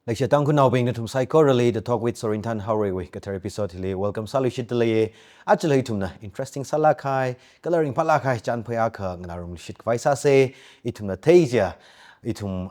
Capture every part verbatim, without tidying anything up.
Leishiya Tangkhulnaobing, nathum saikorali The Talk with Sorinthan Haoreiwui kathar episode hili welcome sāluishitda leiya. Ajala ithumna interesting sālāk kahai, kala ringphālāk kahai chānphai akha nganārum luishit khavai sāsa. Ithumna theichiya, ithum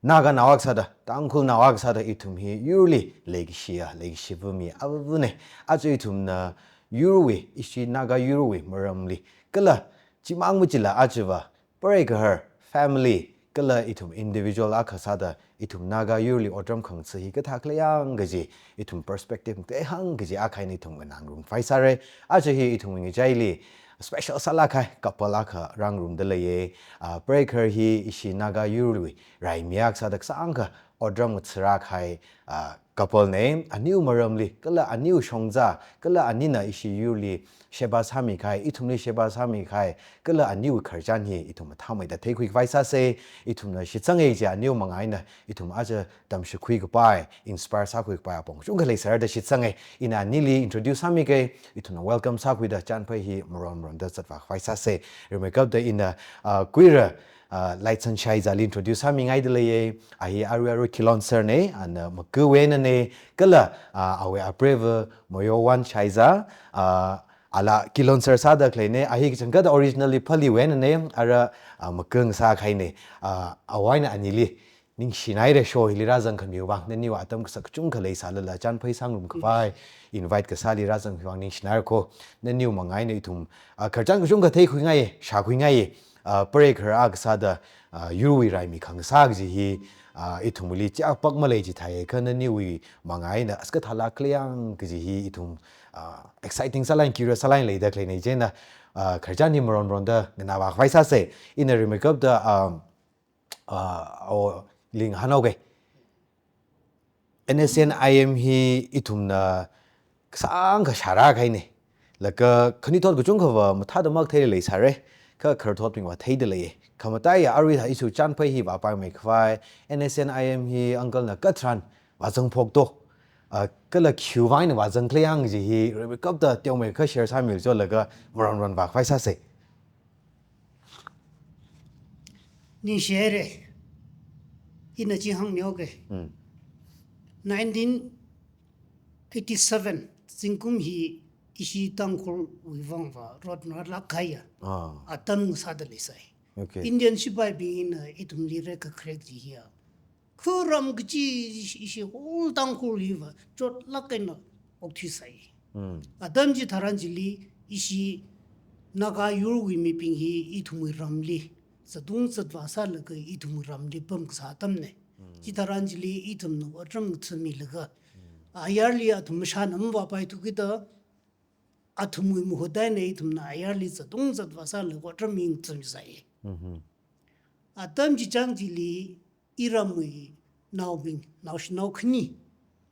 Naganao akha sāda, Tangkhulnao akha sāda, ithum hi yurli leikashiya, leikashiva mi avāvana. Aja ithumna yurwui, ishi Naga yurwui maramli, kala chimang machila ajava, preigaharwui, family, kala ithum individual akha sāda, ithum Naga yurli otram khangatha hi kathā khala yang kaji, ithum perspective kahāng kaji akha eina ithum nganārum khavai sāra. Aja hi ithum ngachaili special sālāk kahai couple akha rāngarumda leiya. Ah, preigaharwui hi ishi Naga yurwui raimi akha sāda kasāngkha otram ngatharā kahai, ah, couple na, aniwui maramli, kala aniwui shongza, kala anina ishi yurli sheba sāmi kahai, ithumli sheba sāmi kahai, kala aniwui khararchan hi ithum mathāmeida theikhui khavai sāsa. Ithumna shitsanga chiya aniwui manga eina ithum aja tamshikhui kapai, inspire sākhui kapai apong kachungkha leisāra da shitsanga. Ina anili introduce sāmiga, ithumna welcome sākhuida chānphai hi maron maronda zatvā khavai sāsa. Rimeikapta ina, ah, Kuira, ah, Laitsan Shaiza li introduce sāmingaida leiya. A hi arui arui Kilonser na, ana Makawui einana, kala, ah, awui apreiva Mayowan Shaiza, ah, ala Kilonser sāda khaleina. A hi kachangkhat originally Phalee wui einana, ara, ah, Maka ngasā kahaina. Ah, ava eina anili ningshinaira show hili rāzangkhamiwui vang, naniwui atam kasak kachungkha leisālala chānphai sāngarum khavai invite kasāli rāzangkhamiwui vang ningshinaira ko. Naniwui manga eina ithum, ah, khararchan kachungkha theikhuingaiya, shākhuingaiya. Ah, preigahar akha sāda, ah, yurwui raimi khangasā kaji hi, ah, ithumli chiakha pak malei chithāya, kha naniwui manga eina as kathālāk khala yang kaji hi ithum, ah, exciting sālāk eina, curious sālāk eina leida khaleina. Chieina, ah, khararchan hi maron maronda nganāvā khavai sāsa. Ina rimeikapta, ah, ah, awui ngahānhaoga. N S C N I M hi ithumna kasāngkha shārā kahaina. Laga khanuithot kachungkhava mathāda makthei leisāra. Kha khararthotbingva theida leiya. Khamataiya arui thā issue chānphai hi vāpaimei khavai, N S C N I M hi uncle na katharan vāzangphok to, ah, kala khiwui vang eina vāzang khala yang kaji hi rimeikapta teomeikha share sāmilu cholaga maron maronvā khavai sāsa. Ningshihaira. Ina chi hāngmihaoga. Hmm. Nineteen eighty-seven zingkum hi ishi Tangkhulwui vangva rotnarlāk kahaiya, ah, atam sāda leisai. Okay. Indian sipaibingna ithumli rekakharek chi hiya, kharam kachi ishi whole Tangkhul hiva chotlāk eina okthuisai. Hmm. Atam chitharan chili ishi Naga yurwui mibing hi ithumwui ramli zatung zatvā sālaga ithumwui ramli pamkasā atamna. Hmm. Chitharan chili ithumna otram ngathamilaga, hmm, ayarli athum mashāna mavāpaithu kida, athumwui mahut eina ithumna ayarli zatung zatvā sālaga otram hi ngathamisai. Mhm. Atam chichang chili iramwui naobing, naoshinao khani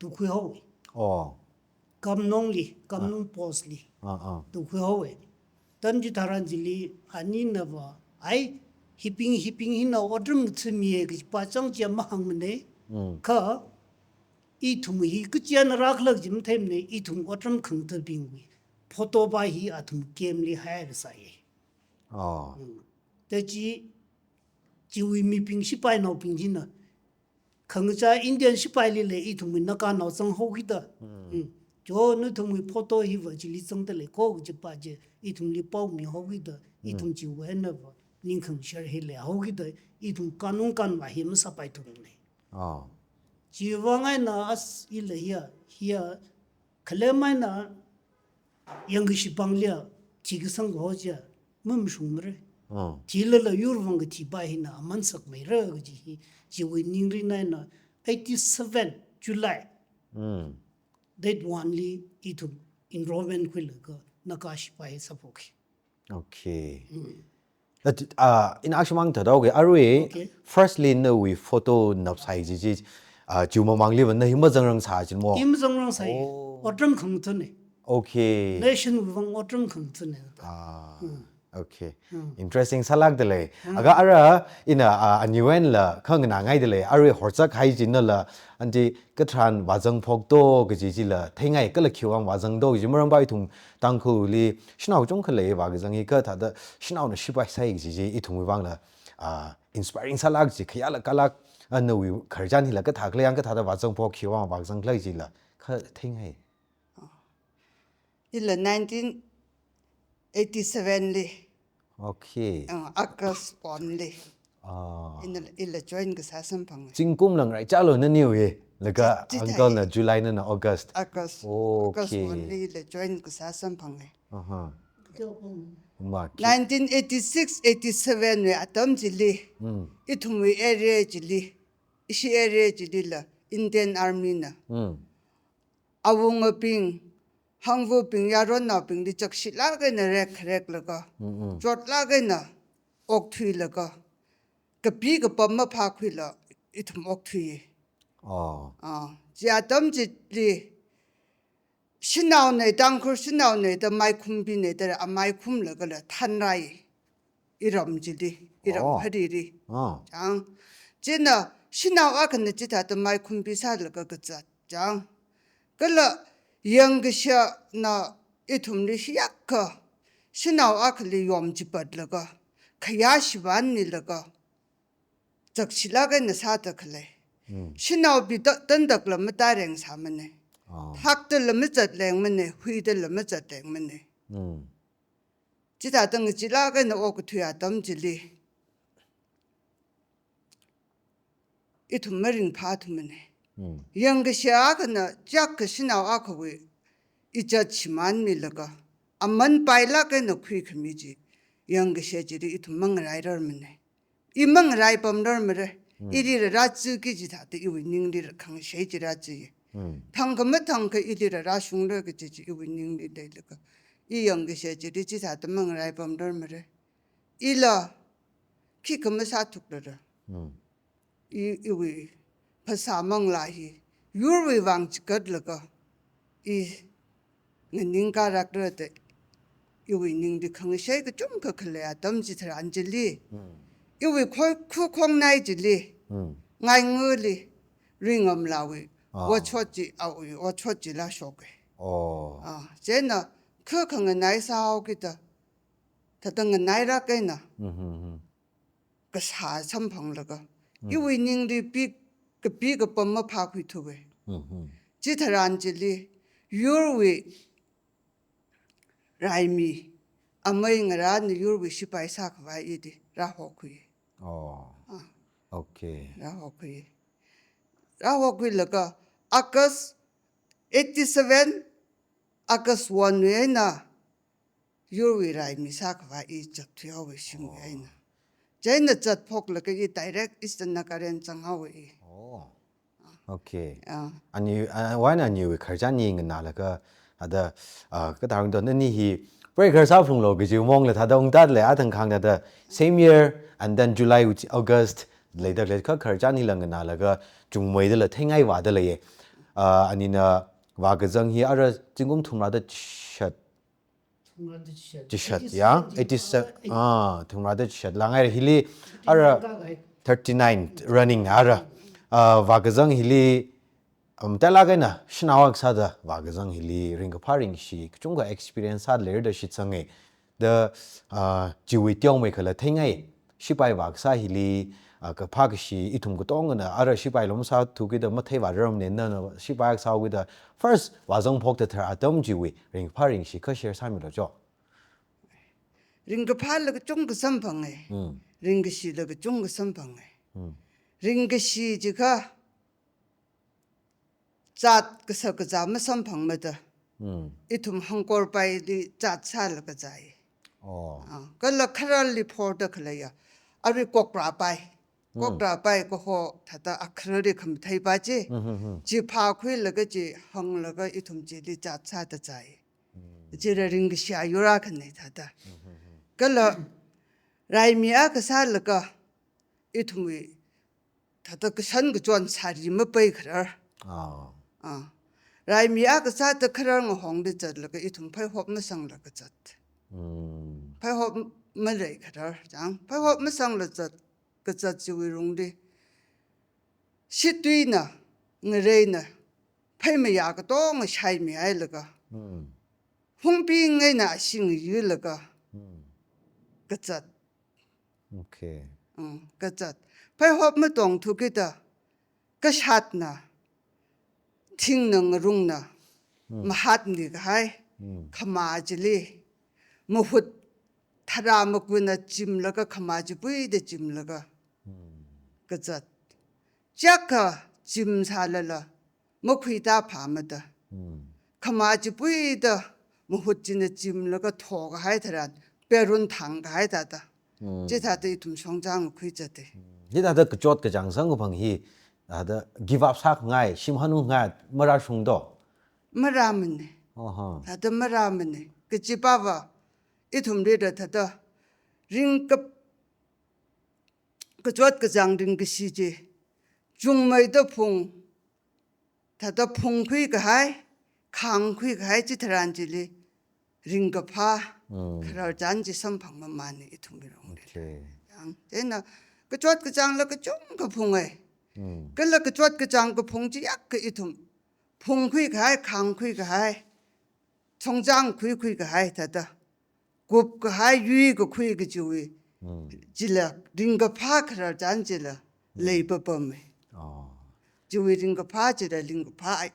tukhuihaowa. Oh. Kamnongli, Kamnong, ah, post li, ah, ah, tukhuihaowa. Atam chitharan chili aninava, ai, hibing, hibing hina otram ngathamiya kaji pāchang chiya mahāngmana. Mm. Kha ithum hi kachi eina rākhala kaji matheimana, ithum otram khangathabingwui photo va hi athum camp li haira sāya. Oh. Mm. Tachi, chiwui mibing sipainaobing china, khangachā Indian sipailila ithumwui Naganao zanghaokida. Mm. Mm. Cho nathumwui photo hiva chili zangda lei ko kaji pa chi ithumli pao mihaokida, mm, ithum chiwui einava ningkhang share hi leihaokida, ithum kanung kanvā hi masāpaithumana. Oh. Chiwui vang eina as ila hiya, hiya khalem eina yangkashi pāngli thikasang kaho chiya mamashungmara. Oh. Thilala yur vang kathi pa hina aman sakmeira kaji hi, chiwui ningrin eina eighty-seven July, mm, date one li ithum enrollment khuilaga Naga sipai sāphoka. Okay. Mm. That, ah, ina akhamang thāda, okay, arui, okay, firstly nawui photo napsai chi chi, ah, chiwui mamangli va na hi mazangrang sā chimo? I mazangrang sāya. Oh. Otram khangathana. Okay. Nation wui vang otram khangathana. Ah. Mm. Okay. Mm. Interesting sālākda lei. Mm. Laga ara ina, ah, aniwui einala khanganāngaida lei. Arui horzak kahai chinala, anti katharan vāzangphok to kaji chila theingai, kala khiwui vang vāzang to kaji maram pa ithum Tangkhulli shanao kachungkha lei vākazang hi, kha thāda shanaona sipai sāi kaji chi ithumwui vangla, ah, inspiring sālāk chi, khayālāk kalāk, A nawui khararchan hila kathā khala, yang kathāda vāzangphok, khiwuivang vāzang khala chila kha theingai. Ila nineteen eighty-seven li. Okay. Uh, August one li. Ah. Ina, ila join kasā samphanga. Zingkum lang rai chalo naniwui. Laga chi, chi uncle thai. Na July nana August. August. Okay. August one li ila join kasā samphanga. Aha. Ma ki- Nineteen eighty-six eighty-seven wui atam chili. Hmm. Ithumwui area chili. Ishi area chilila Indian Army na. Hmm. Awungabing, hangvabing, yaronnaobingli chakshilāk eina rek, reklaga, Mm, mm. Chotlāk eina okthuilaga, kapi kapam maphākhuila ithum okthui. Oh. Ah, chi atam chili, shanaona, Tangkhul shanaona da maikhumbina da, amai khumlagala thanrai. Iram chili, iram Oh. Hariri. Ah. Chang. China, shanao akhana chithāda maikhumbisālaga kazat. Chang. Kala yangkashana ithumli hiyākha, shanao akhali yom chipatlaga, khayā shimānmilaga, chakshilāk eina sāda khalei. Hmm. Shanaobing ta-, tantakla matarengsāmana. Ah. Thakdala mazatlengmana, huidala mazatlengmana. Hmm. Chithāda ngachilāk eina okathui atam chili. Ithum maringphāthumana. Hmm. Yangkashi akhana chak kashanao akhawui izat shimānmilaga, aman pailāk eina khuikhami chi, yangkashi chili ithum mangarairarmana. I mangaraipamrarmara. Hmm. Ili rāra ziki chithāda iwui ningli rākhangashei chi rāzi. Hmm. Thangkha mathangkha ili rāra shungrar kaji chi iwui ningli leilaga, i yangkashi chili chithāda mangaraipamrarmara. Ila khikha masāthuklara. Hmm. I, iwui phasā manglā hi yurwui vang chigatlaga, i nganingkārakra da iwui ningli khangashei kachungkha khalei atam chitharan chili. Hmm. Iwui khoi, khukhongnai chili. Hmm. Ngainguli Ringamlawui Ah. Otshot chi, awui otshot chila shoka. Oh. Ah, chieina kha khanganai sāhaokida, thāda nganairak eina. Hmm, hmm, hmm. Kasā samphanglaga. Hmm. Iwui ningli pi, kapi kapam maphākhuithuwa. Hmm, hmm. Chitharan chili, yurwui raimi, amei ngarāna yurwui shipai sākhavai ili rāhokhui. Oh. Ah. Okay. Rāhokhui. Rāhokhuilaga August eighty-seven, August one wui eina yurwui raimi sākhavai i zatthuihaowa shimwui Oh. eina. Chieina zatphoklaga i direct Eastern Nagaland zanghaowa i. Oh. Okay. Ah. Ani, ah, why na ani wui khararchan hi nganālaga, ada, ah, kathāda nani hi, preikhar sāphalunglu kaji mongla thāda ungtatla, athang khangda thāda, same year, and then July, August, leida khalei kha khararchan hila nganālaga, chungmeidala theingai vāda leiya. Ah, anina vākazang hi ara zingkum thumrada chishat, Thumrada chishat. Chishat, ya? Eighty-seven, Eighty-seven, ah, thumrada chishat. Langai hili, ara, thirty-nine running, ara, ah, vākazang hili, um, talak eina, shanao akha sāda, vākazang hili, ringkaphā ringkashi, kachungkha experience sāda leida shitsanga. Da, ah, chiwui teomeikhala theingai, shipai vākasā hili, ah, kaphā kashi ithum katongana, ara shipai lo masāthukida matheivārarmana, nana shipai akha sāhaokida, first vāzangphokda tharan atam chiwui, ringkaphā ringkashi kha share sāmilu cho. Ringkaphāla kachungkha samphanga. Hmm. Ringkashila kachungkha samphanga. Hmm. Ringkashi chikha, zat kashak kazā masamphangmada. Hmm. Ithum hangkorpaili zat sālaga zai. Oh. Ah, kala khararli phorda khaleiya. Arui kokrapai. Hmm. Kokrapai kaho thāda akhararli khamatheipa chi. Hmm, hmm, hmm. Chi phākhuilaga chi hanglaga ithum chili zat sāda zai. Hmm. Chila ringkashi ayur akhana thāda. Hmm, hmm, hmm. Kala raimi akha sālaga ithumwui thāda kashan kachon sari mapeikharar. Ah. Ah. Raimi akha sāda kharar ngahongda zatlaga ithum pheihop masanglaga zat. Hmm. Pheihop maleikharar, chang. Pheihop masangla zat, kazat chiwui lungli. Shituina, ngareina, pheimayā katonga shaimihailaga. Hmm. Hungbing eina ashee ngayilaga. Hmm. Kazat. Okay. Mm, kazat. pheihop matongthukida, kashatna, thingna ngarungna, Mm. mahatni kahai, Mm. khamā chili, mahut tharā makunna chimlaga khamā chipuida chimlaga, Mm. kazat. Chiyākha chim sālala, makhuita phāmada. Mm. Khamā chipuida mahut china chimlaga thokahai tharan, perun thangkahai thāda. Mm. Chithāda ithum shongzang khuizata. Mm. Hithāda kachot kachāng samkaphang hi, thāda give up sāngai, shim hanungai, marāshungdo? Marāmana. Oho. Thāda marāmana. Kachipava, ithumli rāthāda, ringkap kachot kachāng ringkashi chi, chungmeida phung, thāda phungkhui kahai, khāngkhui kahai chitharan chili, ringkaphā, Mm. khararchan chi samphangmamana ithumwui lungli. Okay. Yang, chieina, kachot kachāngla kachungkha phunga. Mm. Kala kachot kachāng kaphung chiyākha ithum phungkhui kahai, khāngkhui kahai, shongzang khuikhui kahai thāda, kupkahai yuikakhui kachiwui. Mm. Chila ringkaphā khararchan chila Mm. leipapama. Oh. Chiwui ringkaphā chila ringkaphā ai,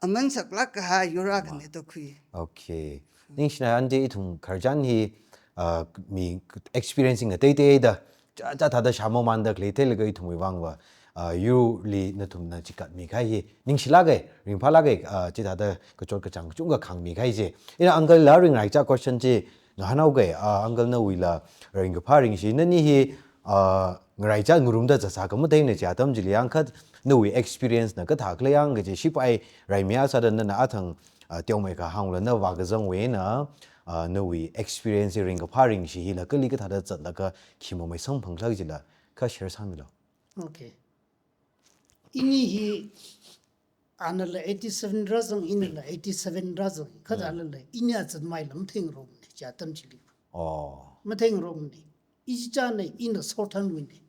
aman saklāk kahai yur akhana da khui. Okay. Ningshina ante ithum khararchan hi, ah, mi experiencing ngateiteida, cha, cha thāda shāmamanda khalei theilaga ithumwui vangva, ah, yurli nathumna chikatmi kahai hi, ningshilāka, ringphālāka, ah, chithāda kachot kachāng kachungkha khāngmi kahai chi. Ina uncle la ringraicha question chi ngahānhaoka, ah, uncle nawuila ringkaphā ringshi, nani hi, ah, ngaraicha ngarumda zatsā kamateina chi atam chili yangkhat nawui experience na kathā khala yang kaji shipai raimi asāda nana athang, ah, teomeikha hāngla na vākazangwui eina, ah, nawui experience ringkaphā ringshi hila kali kathāda zatlaga khi mamei samphangkhala kajila kha share sāmilu. Okay. Ini hi anala eighty-seven rāzang, inala eighty-seven rāzang, kha Mm. alala ini azatmeila matheingarokmana, chi atam chili. Oh. Matheingarokmana. Ichichāna, ina Southern wuina.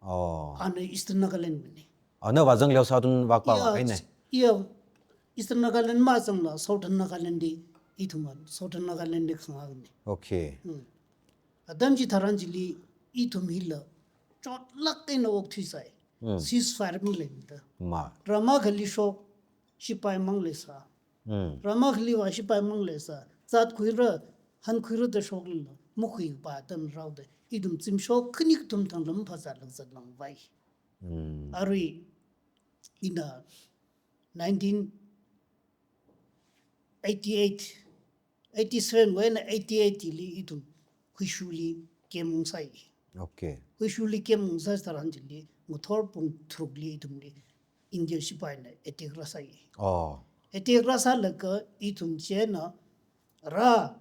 Oh. Ana Eastern Nagaland wuina. Ana vāzangleo Southern vākpa Iya, vākahaina. Iya, Eastern Nagaland mazangla Southern Nagaland li, ithum Southern Nagaland li khangakna. Okay. Hmm. Atam chitharan chili ithum hila chotlāk eina okthuisai. Hmm. Ceasefire maleimada. Ma. Rāmakhali shok, shipai mang leisā. Hmm. Rāmakhaliva shipai mang leisā. Zatkhuira, hankhuira da shoklala, makhuipa atam rāhaoda, ithum zimiksho khani kathum thangla maphāzatlaga zatlangvai. Hmm. Arui, ina nineteen eighty-eight, eighty-seven wui eina eighty-eight li ithum Huishuli camp ungsai. Okay. Huishuli camp ungsā tharan chili, ngathor pung tharukli ithumli India shipaina attack rāsai. Oh. Attack rāsālaga ithum chieina rā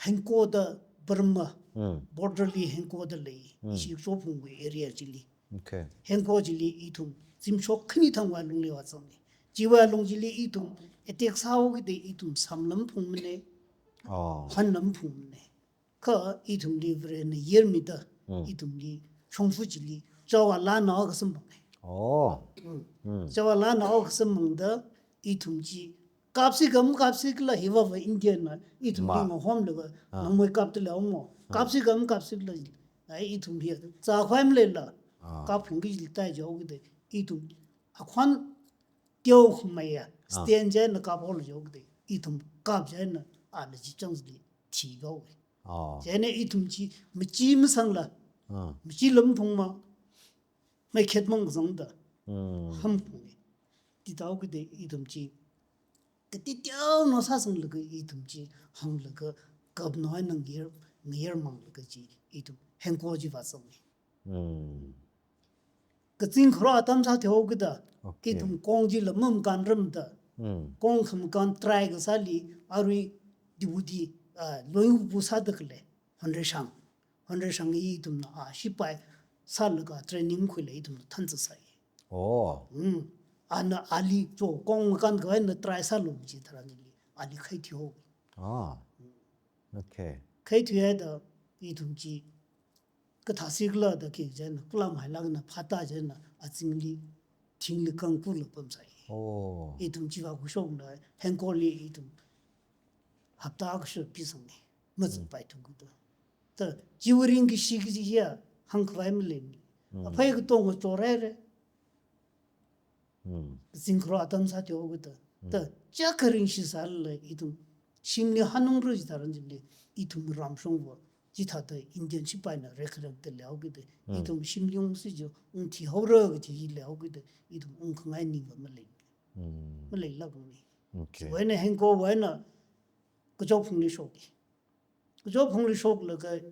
Hengkoda Burma Hmm. border li Hengkoda lei, Hmm. ishi Shokphungwui area chili. Okay. Hengko chili ithum zimiksho khani thangwui lungli vāzangna. Chiwui lung chili ithum attack sāhaokida ithum samla maphungmana, Oh. hanla maphungmana. Kha ithumli Varena yermida, Mm. ithumli shongfa chili, Jawala nao kasamphanga. Oh. Mm. Mm. Jawala nao kasamphangda, ithum chi, kapsi kam kapsi kala hiva va India na, ithumli Ma. ngahomlaga, Ah. nangmei kaptala omo. Ah. Kapsi kam kapsi kala, ai ithum hi, zākhavai maleila, Ah. kapphungki jiltai jihaokida, ithum, akhon teo khameiya, Ah. stand chieina kaphaola jihaokida, ithum kap chieina, ala chi changli, thihaowa. Oh. Chieina ithum chi, machi masangla, Ah. machila maphungma, meikhet mang kazangda, Mm. hamphunga. Chithāhaokida ithum chi, katiteo no sāsanglaga ithum chi, hānglaga, kapnao ngayar, ngayar manglaga chi, ithum Hengko chi vāzanga. Mm. Kazing kharo atam sāthuihaokida, Okay. ithum kong chila mamakānrarmada, Mm. kong khamakān try kasāli, arui deputy, ah, loiwuipu sāda khalei, Hon Reishang. Hon Reishang hi ithumna, ah, shipai sālaga training khuilaga ithumna thanzat sai. Oh. Mm. Ana ali cho kong makān khavai na try sālu chitharan chili, ali khaithuihaowa. Ah. Mm. Okay. Khaithuihaida ithum chi kathāsi kala da khi chieina, kala mailakna phāta chieina, azingli, thingli kangkula pamsai. Oh. Ithum chiva khuishokla, Hengkoli ithum hapta akha shupi sangni, mazangpai Mm. thukida. Ta, chiwui ringkashi kaji hiya, hāngkhavai maleimana. Mm. Aphei katonga chorhaira. Mm. Zingkhro atam sāteo kida. Mm. Da, chakha ringshi sālala ithum shimli hanungra chitharanli, ithum ramshongva chithāda Indian shipaina rekharekda leihao kida. Mm. Ithum shimli ungsi jo, ungthihaora kaji leihao kida, ithum ungkhangai ningva malei. Mm. Maleilākmana. Okay. Wena hengko wena kachot phungli shoki. Kachot phungli shoklaga,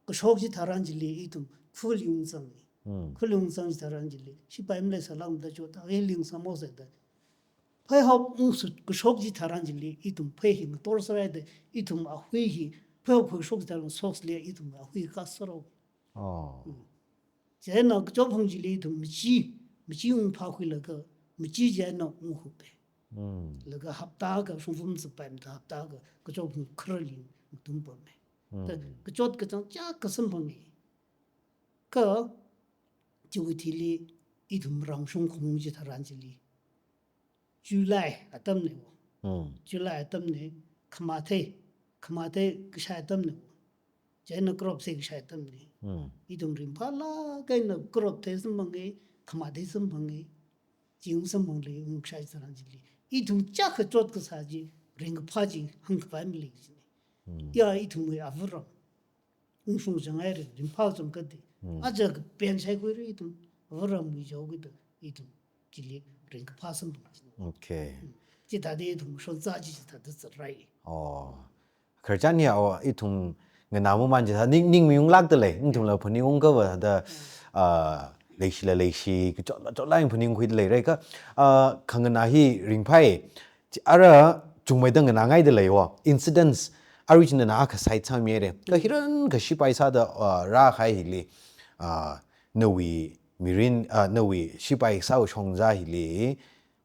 kashok chitharan chili ithum khuli ungzangi. Mm. Khuli ungzang chitharan chili, shipai maleisālākmada chotda, hili ungsāmosai da. Phei hop ungsut kashok chitharan chili, ithum phei hi ngator sārai da, ithum ahui hi, phei hop kashok chitharan socks li ithum ahui kasāro. Oh. Mm. Chieina kachot phung chili ithum machi, machi ungphākhuilaga, machi chieina unghupe. Mm. Laga hapta akha shongfa mazapaimada hapta akha kachot phung kharali ngatum pame. Mm. Da kachot kachāng chakha samphangi. Kha, chiwui thili ithum ramshong khaung chitharan chili, July atamne wo. Mm. July atamne, khamathei, khamathei kashai atamne wo. Chieina kropthei kashai atamne. Mm. Ithum ringphālāk eina kropthei samphangi, khamathei samphangi, ching samphangli ungshai tharan chili, ithum chakha chot kasā chi, ringkaphā chi hāngkhavai malei chine. Mm. Ya ithumwui avaram ungshung chang haira, ringphā chang kade. Mm. Aja kapen shaikhuira ithum, avaramwui jao kida, ithum chili ringkaphā samphang. Okay. Mm. Chithāda ithum shonza chi chithāda zatrai. Oh. Khararchan hi awo, ithum nganā maman chithā, ning, ning mayunglākda lei, ithumla phaningungkava da, ah, leishila leishi, kachotla chotla ing phaningkhuida leirai kha, ah, khanganā hi ringphai, chi ara chungmeida nganāngaida lei wo, incidents, arui china na akha side sāmihaira. Kha hiran kha shipai sāda, ah, rākahai hili, ah, nawui mirin, ah, nawui shipai sāshongza hili,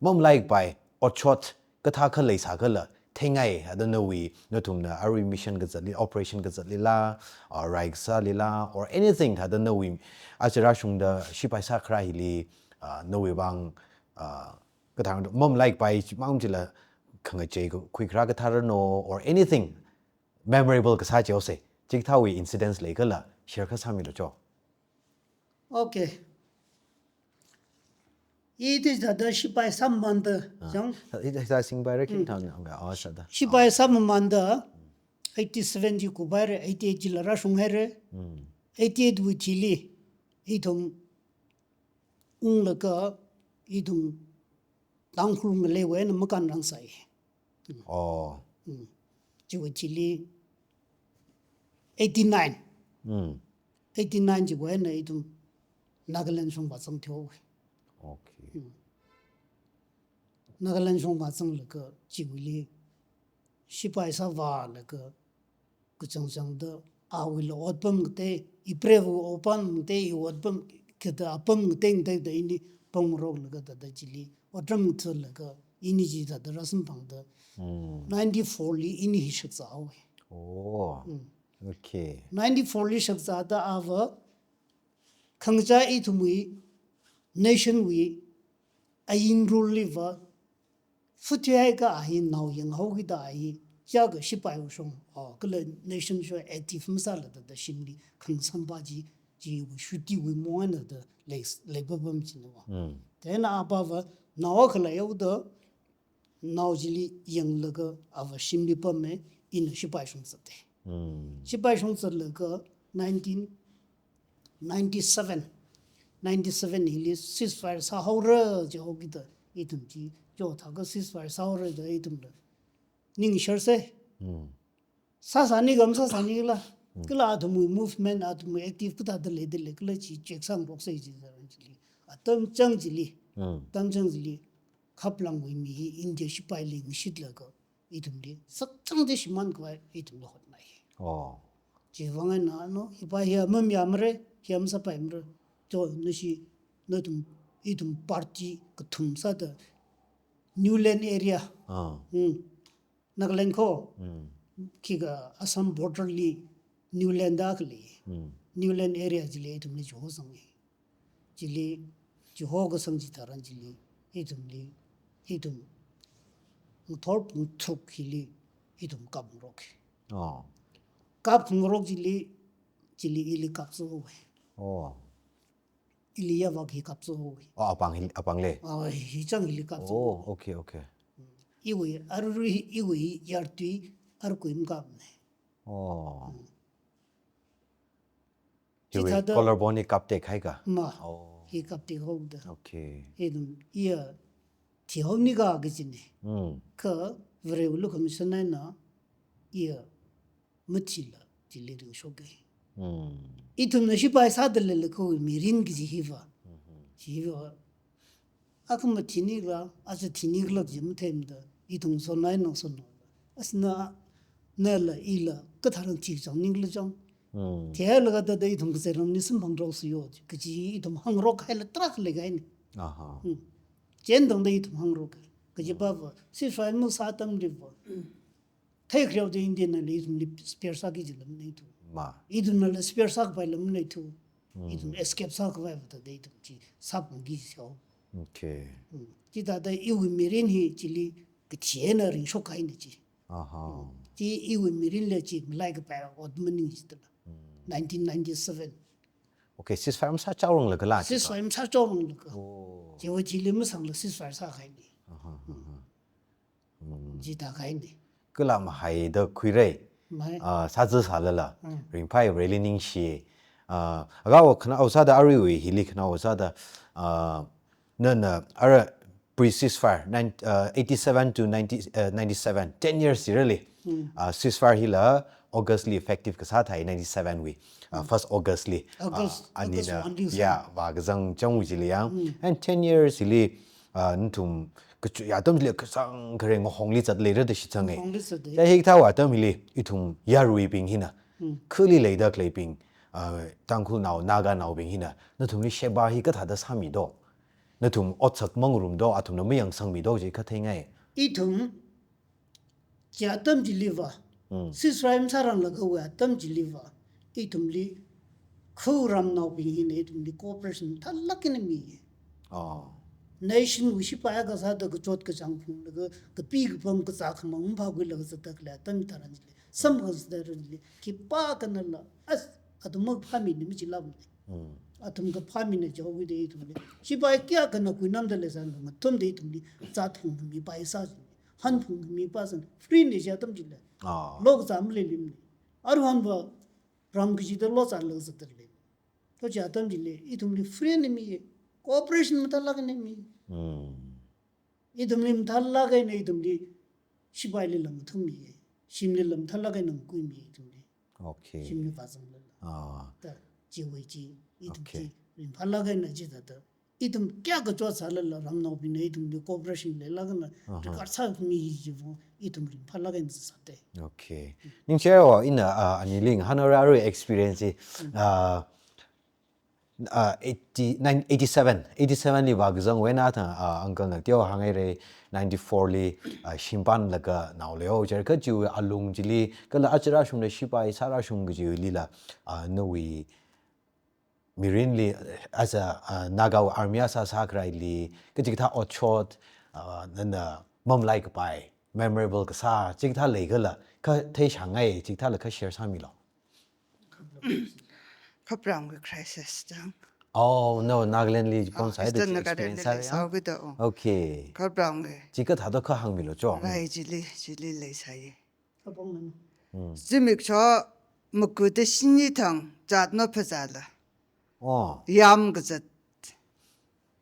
mamalaikapai, otshot, kathā khalei sākhala, theingai, ada nawui, nathumna, arui mission kazatli, operation kazatlila, ah, rai kasālila, or anything, thāda nawui, aja rāshungda shipai sākharā hili, ah, nawui vang, ah, kathā mamalaikapai, chimang chila, khangachei khuikharā kathā rano, or anything, memorable kasā chihaosei, chikathāwui incidents leikhala, share kasāmilu cho. Okay. Ithum thāda shipai sāmamanda, ah, chang? Ithum thāda singpai ra king, mm, thang nga, oh, thāda. Shipai, oh, sāmamanda, eighty-seven chi kupaira, eighty-eight chila rāshunghaira. Mm. Eighty-eight wui thili, ithum unglaga, ithum Tangkhul ngaleiwui eina makanrang sai. Mm. Oh. Mm. Chiwui thili eighty-nine. Mm. Eighty-nine chiwui eina ithum Nagaland shong vāzang theo. Okay. Mm. Nagaland shong vāzanglaga chiwuili shipai sāvālaga kachangchangda awuila otpam ngatei, iprevawui otpam ngatei, i otpam kida apam ngatei ngateida ini pamngaroklaga thāda chili otram ngathalaga ini chithāda rāsamphangda, mm, ninety-four li ini hi shakzāhaowa. Oh. Mm. Okay. Ninety-four li shakzāda ava khangachā ithumwui, nation wui, ain rule liva, futhi haikha a hi nao yanghaokida a hi, chiyākha shipaiwui shong, ah, kala nation shong active masāla thāda shimli khangasampa chi, chiwui shutiwui mong eina thāda lei, leipapam china va. Mm. Then apava nao akha leihaoda, nao chili yanglaga ava shimli pammi, ina shipai shong zatta. Mm. Shipai shong zatlaga nineteen ninety-seven, ninety-seven hili ceasefire sāhaora jihaokida ithum chi, chothākha ceasefire sāhaora da ithumla ningsharsa. Mm. Sāsāni kha masāsānila. Mm. Kala athumwui movement, athumwui active kathāda leida lei, kala chi check sāngaroksa chitharan chili, atam chang chili, mm, atam chang chili, khaplangwui mi hi India shipaili ngashitlaga ithumli sakchangda shimānkhavai ithumla hotnai. Oh. Chiwui vang eina no, hipa hi mamayāmara, hi masāpaimara. Cho, nashi, nathum, ithum party kathum sāda Niuland area. Ah. Hmm. Nagaland kho. Hmm. Khikha Assam border li Niuland da khalei. Hmm. Niuland area chili ithumli chihozanga. Chili chihokasang chitharan chili ithumli, ithum ngathor pung tharuk hili ithum kapngarok. Oh. Kapngarok chili, chili ili kapzathaowa. Oh. ili yāvak hi kapzao. Oh, apāng hi, apāng le? Ah, hi chang ili kapzao. Oh, okay, okay. Iwui, arui iwui yartui, arkui makapna. Oh. Chithāda collarbone hi kaptek haika? Ma. Oh. Hi kaptek haoda. Okay. Ithum, iya, thihaonika kajina. Mm. Kha, Varewui lukhamashan eina, iya, mathila, chili ringshoka. Mm. Ithumna shipai sāda leilakha mirin kaji hiva. Mhm. Chi hiva. Akhama thini khala, aja thini khala kaji matheimada, ithum sonai nang sono. Asna, nala ila, katharan thikchang ningla chang. Mm. Theilaga thāda ithum kazei ramli samphangrok suyo, kaji ithum hangrok haila tarākha leikahaina. Aha. Mm. Chieina tangda ithum hangrok. Kaji pava, ceasefire masā atamliva. Theikhareo da India nala ithumli spare sāki jila maleithu. Ma. Ithumnala spare sākhavai la maleithu. Mm. Ithum escape sākhavai vāda ithum chi sāphungki jisao. Okay. Mm. Chithāda iwui mirin hi chili kachi eina ringshokkahaina chi. Aha. Mm. Chi iwui mirinla chi malaikapai ot maning jitala. Mm. Nineteen ninety-seven. Okay, ceasefire masāchaoranglakhala chi. Ceasefire masāchaoranglakha. Oh. Chiwui chili masangla ceasefire sākahaina. Aha, aha. Mm. Jida kahaina. Kala mahaida khuira. Mai. Ah, sāza sālala. Mm. Ringphai, Vareli ningshi. Ah, agawa khanao sāda aruiwui hili khanao sāda, ah, nana ara pre-ceasefire, nine, ah, eighty-seven to ninety, ah, ninety-seven, ten years hili. Mm. Ah, ceasefire hila August li effective kasā thai ninety-seven wui. Ah, mm. First August li. August, ah, August anina, one li sā. Ya, vākazang changwui chili yang. Mm. And ten years hili, ah, nathum kachu-, ya atam chili kachangkharing ngahongli zatleira da shitsanga. Ngahongli zatda. Ya hikathā atam hili, ithum yaruibing hina. Mm. Khali leida khaleibing, ah, Tangkhulnao, Naganaobing hina. Nathumli sheba hi kathāda sāmido. Nathum otsak mangarumdo, athumna mayangsangmido chi katheingai. Ithum, chi atam chiliva. Mm. Ceasefire masāranglakha atam chiliva. Ithumli, khu ramnaobing hina ithumli cooperation mathālāk eina mi. Oh. Nation wui shipai kasāda kachot kachāng phunglaga, kapi kapam kazā khamang maphākhuilaga zatda khalei atam tharan chili. Samkaphang zatda khalei, khipākhanala, as, athum maphāmina machilāmana. Mm. Athum kaphāmina jihaokida ithumli. Shipai kayākhana khuinamda leisālala, mathumda ithumli, zat phungkhami pai sā jina. Han phungkhami pai sā, free na chi atam chila. Ah. Lo kazā maleilāmana. Aruihonva, ram kachida lo zālaga zatda lei. To chi atam chili, ithumli free eina mi, cooperation mathālāk eina mi. Mm. Ithumli mathālāk eina ithumli shipailila mathummi, shimlila mathālāk eina ngakuimi ithumli. Okay. Shimli vāzanglala. Ah. Da, chiwui chi, ithum chi, okay, ringphālāk eina chithāda. Ithum kayākha kachot sālala ramnaobingna ithumli cooperation leilāk eina, aha, regard sāmi chiva, ithum ringphālāk eina sāsāda. Okay. Ningshiya, ina, ah, anili ngahānra arui experience hi, mm, ah, ah, eighty-nine, eighty-seven, eighty-seven li vākazang wui eina athang, ah, uncle na teo hānghaira, ninety-four li, ah, shim pānlaga naoleo, char kachiwui alung chili, kala aja rāshungda shipai sārāshung kachiwuilila, ah, nawui mirinli, as a, ah, Naga army sā sākharaili, kachikathā otshot, ah, nana mamalaikapai, memorable kasā, chikathā leikhala, kha theishāngai, chikathāla kha share sāmilo. Khaprangwui crisis chang. Oh, no, Nagaland li, ah, pamsai da Eastern Nagaland experience li sāya? Sāhaokida, oh. Okay. Khaprangwui. Chi kathāda kha hāngmilo cho. Rai chili, chili leisai. Khaprang man. Hmm. Zimiksho makuda shini thang, jat no phazala. Oh. Yam kazat.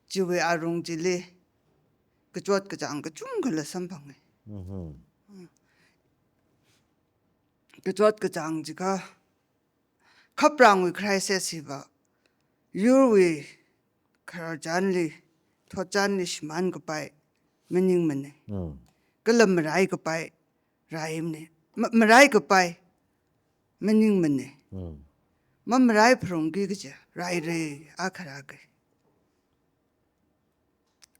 Chiwui arung chili. Kachot kachāng kachungkhala samphangi. Mhm. Hmm. Kachot kachāng chikha, khaprangwui crisis hiva, yurwui khararchanli, thotchanli shimānkapai maningmana. Mm. Kala maraikapai raimana. Ma-, maraikapai maningmana. Mm. Mamaraiphungki kaja, raira, akharaki.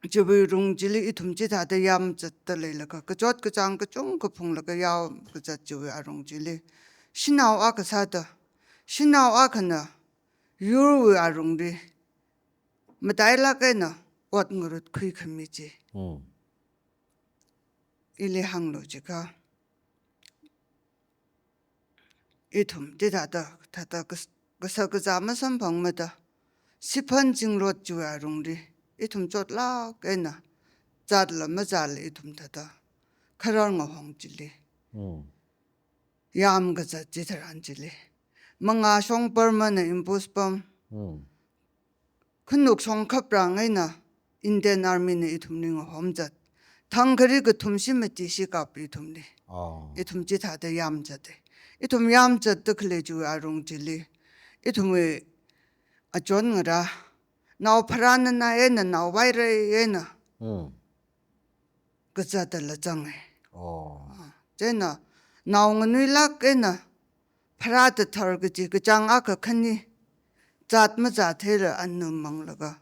Chiwui rung chili ithum chithāda yam zatda leilakha, kachot kachāng kachungkha phunglaga yam kazat chiwui arung chili. Shanao akha sāda, shanao akhana yurwui arungli matailāk eina ot ngarutkhui khami chi. Hmm. Ili hānglu jiakha. Ithum, chithāda, thāda kas-, kashak kazā masamphangmada, Siphan zingrot chiwui alungli, ithum chotlāk eina, zatla mazatla ithum thāda, kharar ngahong chili, Mm. yāmkazat chitharan chili, mangā shongpar mana impose pam. Mm. Khanuk shongkhaprang eina Indian Army na ithumli ngahomzat. Thang khari kathum shimatishi kap ithumli. Oh. Ithum chithāda yāmzate. Ithum yāmzatda khalei chiwui alung chili, ithumwui achon ngarā, nao pharānana eina, nao vairai eina, Mm. kazatla zange. Oh. Ah, chieina nao nganuilāk eina, pharāda thar kaji kachāng akha khani, zat mazat theila anu manglaga,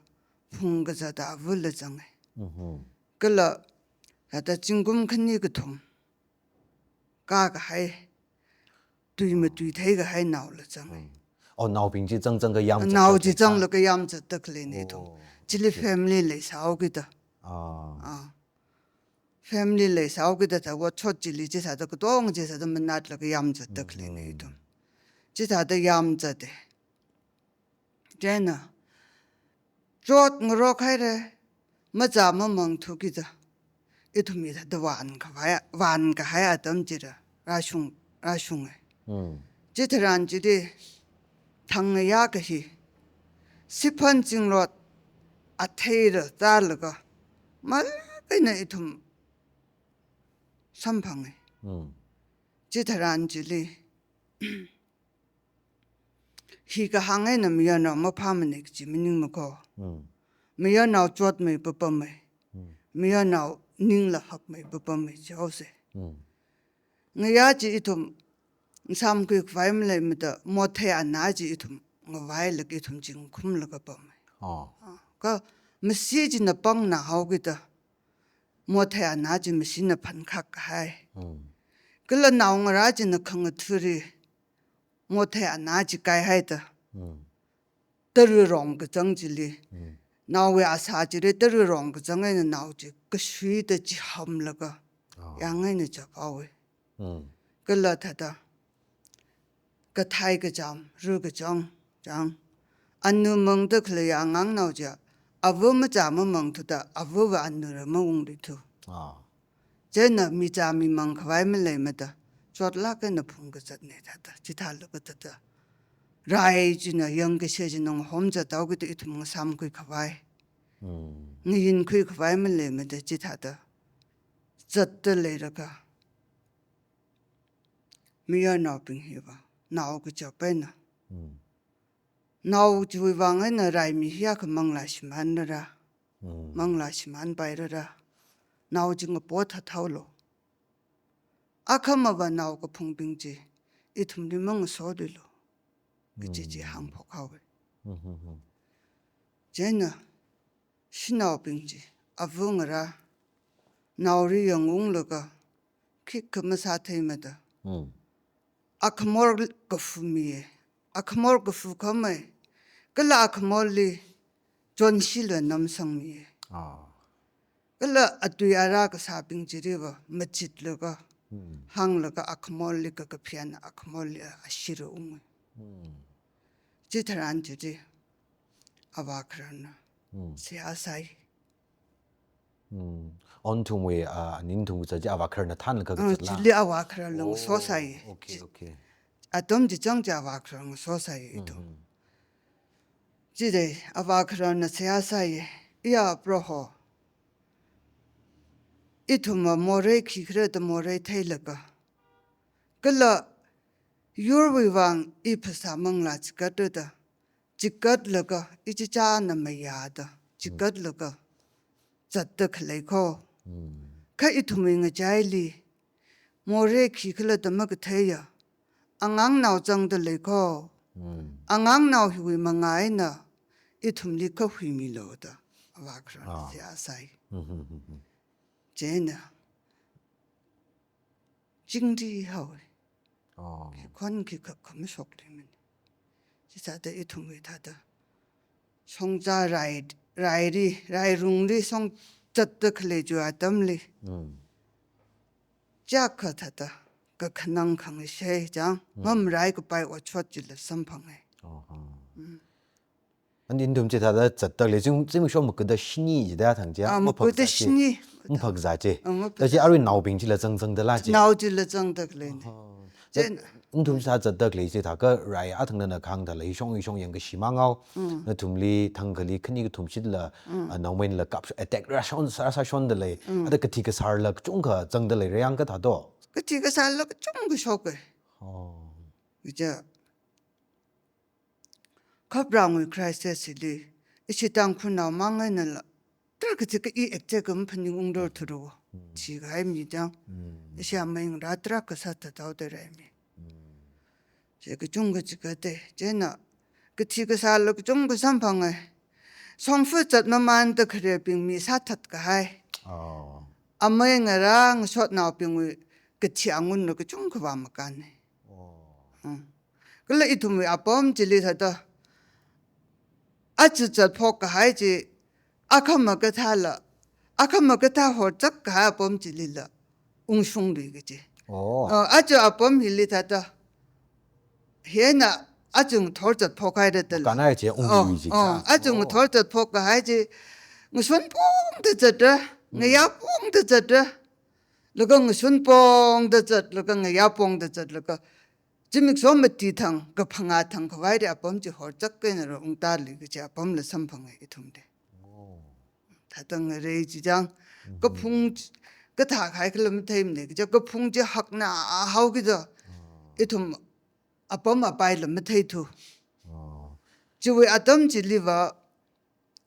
phungkazatda avula zange. Mhm. Kala thāda zingkum khani kathum, kakahai, tui matui theikahai naola zange. Mm. Oh, naobing chi zangzangkha yāmzat Nao chi zanglaga yāmzatda khaleina ithum. Oh, Chili okay. family leisāhaokida. Ah. Ah. Family leisāhaokida thāda otshot chili chithāda katonga chithāda manatlaga yāmzatda khaleina Mm. ithum. Chithāda yāmzate. Chieina, chot ngarok haira, mazā mamangthukida, ithum hithāda vānkhavai, vānkahai atam chila, rāshung, rāshunge. Mm. Chitharan chili, thang ngayā kahi, siphan zingrot, atheila zālaga, malāk eina ithum samphange. Mm. Chitharan chili, hi kahāng eina mayarnao maphāmane kaji maningmako. Mm. Mayarnao chotmei papamei. Mm. Mayarnao ningla hakmei papamei jihaose. Mm. Ngayā chi ithum, ngasāmkhui khavai maleimada, mothei anā chi ithum, ngavailaga ithum chingkhumlaga pamei. Oh. Ah, kha masi china pangnāhaokida, mothei anā chi masina phankhak kahai. Mm. Kala naongarā china khangathali, mothei anā chi kaihaida. Mm. Tara rong kachang chili. Mm. Naowui asā chili tara rong kachang eina nao chi kashuida chihamlaga. Oh. Yāng eina chaphaowe. Mm. Kala thāda, kathei kacham, ru kachang, chang. Anu mangda khaleiya angangnao chi, ava mazā mamangthuda, avava anura maungrithu. Ah. Chieina mizā mimang khavai maleimada, chotlāk eina phungkazatne thāda, chithālaga thāda. Rai china, yangkashe china ngahomzathaokida ithum ngasāmkhui khavai. Mm. Ngayinkhui khavai maleimada chithāda. Zatda leilaga. Mayarnaobing hiva, nao kachap eina. Mm. Nao chiwui vang eina raimi hiya kha manglā shimānrara. Mm. Manglā shimānpairara. Nao chi ngapo thathaolu. Akhamava nao kaphungbing chi, ithumli mangasoluilu. Kaji chi Mm. hāngphokhaowe. Mm-hmm. Chieina, shanaobing chi, ava ngarā, naoli yangunglaga, khikha masātheimada. Mm. Akhamor kafumiye. Akhamor kafukhamei. Kala akhamorli chonshila namsangmiye. Ah. Kala atui ara kasābing chiliva machitlaga, Mm. hānglaga akhamorli kakaphian akhamorli ashira unge. Mm. Chitharan chili avākhararna Mm. seihā sai. Mm. Athumwui, ah, aning thumwui zat chi avākhararna thānlaga Ah, kazatla? Chili avākhararla Oh, ngasosai. Okay, Chi-, okay. atam chichang chi avākharar ngasosai ithum. Mm-hmm. Chili avākhararna seihā sai. Iya Proho. Ithumva morei khikhala da morei theilaga. Kala yurwui vang i phasā manglā chikatra da. Chikatlaga, ichichāna mayāda. Chikatlaga. Zatda khalei ko. Mm. Kha ithumwui ngachaili. Morei khikhala da makatheiya. Angangnao zangda lei ko. Mm. Angangnao hiwui mangā eina. Ithumli kahuimilu da. Avākharar Ah. seihā sai. Mm-hmm. Chieina. Chingri haowe. Oh. Khon khikha khamashokluimane. Chisāda ithumwui thāda. Shongza rai, raili, rairungli shongzatda khalei chiwui atamli. Mm. Chiyākha thāda. Kakhanang khangashei chang. Mm. Ngamrai kapai otshot chila samphange. Oh, oh. Mm. Ani nathum chithāda zatdalei, zing-, zimiksho makuda shini jida thang chi, ah, makuda maphakzat chi. Shini. Maphakzat chi. Ah, maphakzat. Tachi arui naobing chila zangzangdala chi. Nao chila zangdalei. Oh. Chieina nathum chithā zatdalei chithākha rai athang nana kahāng thāla hishong hishong yangkashi mangao. Mm. Nathumli thangkhali khani kathum shitla, mm, ah, naomayinla kap attack rāshon, sā, sāshondalei. Mm. Ada kathi kasārla kachungkha zangdalei rayang kathā do. Kathi kasārla kachungkha shoka. Oh. Kaja Khaprangwui crisis hili, ishi Tangkhulnao mang einala, tarākha chikha i exact kaphaning ungrarthura. Mm. Thikahai mi chang. Mm. Ishi amei ngarā tarākha sāthat haoda rai mi. Mm. Chi kachungkha chikha te, chieina kathi kasārla kachungkha samphanga. Shongfa zat mamanda kharebing mi sāthat kahai. Oh. Amei ngarā ngashotnaobingwui kathi angunla kachungkha vāmakaina. Oh. Mm. Kala ithumwui apam chili thāda, aja zatphok kahai chi, akhama kathāla, akhama kathā horzak kahai apam chilila ungshunglui kaji. Oh. Uh, aja apam hili thāda, hieina aja ngathor zatphok haira dala. Kanai chi, oh, unglui chi, oh, cha. Aja, oh, ngathor zatphok kahai chi, ngashun pongda zatra, mm, ngayā pongda zatra, laga ngashun pongda zat, laga ngayā pongda zat, laga zimiksho mati thang, kaphangā thang khavaili apam chi horzak eina rungtāli kaji apamla samphanga ithumli. Oh. Thāda ngarei chi chang, mhm, kaphung ch-, kathā kahai khala matheimana, kaja kaphung chi hakna haokida, oh, ithum apam apaila matheithu. Oh. Chiwui atam chiliva,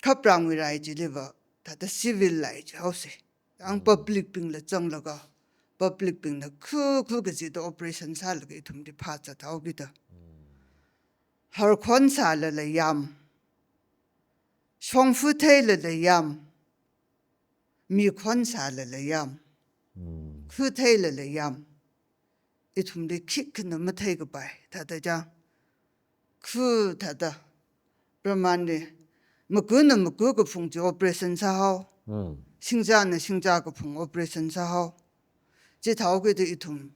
khaprangwui rai chiliva, thāda civil lai chi haosa. Ang, mm, public bingla zanglaga, public bingna khu khu kazida operation sālaga ithumli phāzat haokida. Mm. Harkhon sālala yam, shongfa theilala yam, mikhon sālala yam, mm, khu theilala yam, ithumli khikhana matheikapai, thāda chang. Khu thāda, Brahmanli, makuna maku kaphung chi operation sāhao. Hmm. Singchana singcha kaphung operation sāhao. Chithāhaokida ithum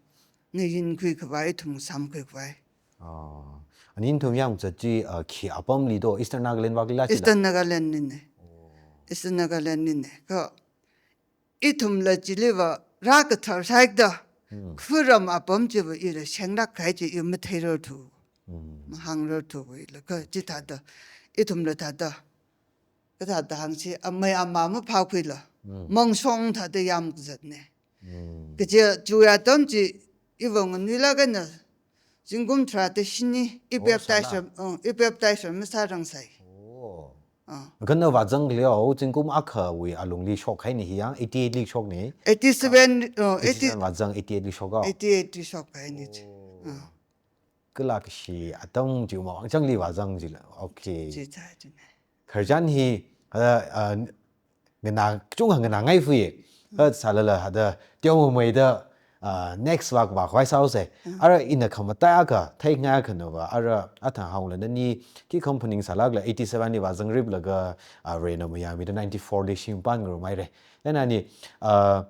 ngayinkhui khavai, ithum samkhui khavai. Ah. Ani nathum yangzat chi, ah, khi apamli do, Eastern Nagaland vākhala chila? Eastern Nagaland lina. Oh. Eastern Nagaland lina. Kha ithumla chiliva rākathar sāhaida, hmm, khuram apam chiva ila shenglāk kahai chi i matheirarthu, hmm, mahāngrarthu ila kha chithāda, ithumla thāda, kathāda hāngsi, amei amā maphākhuila, hmm, mangshong thāda yamkazatna. Hmm. Kaja chiwui atam chi, iva nganuilāk eina, zingkum tharāda shini, i, oh, baptize sāla. Ram, oh, i baptize ram masārangsai. Oh. Ah. Kha na vāzang khaleo, zingkum akhawui alungli shokhaina hi yang, eighty-eight li shokna. Eighty-seven, ah, oh, eighty, eighty-seven vāzang, eighty-eight li shok hao. Eighty-eight li shokhaina chi. Oh. Ah. Kala kashi atam chi mavāngchangli vāzang chila. Okay. Chi cha china. Khararchan hi, ah, ah, nganā, kachungkha nganāngaifui. Kha sālala hithāda teomeida, ah, next vākhavai sāhaosa. Mm. Ara ina khamataiya akha, theingai akha nava, ara athang hāngla nani, khi khamphaning sālākla eighty-seven li vāzangrip laga, ah, Varena mayāmida ninety-four li shim pānngarumhaira. Then ani, ah,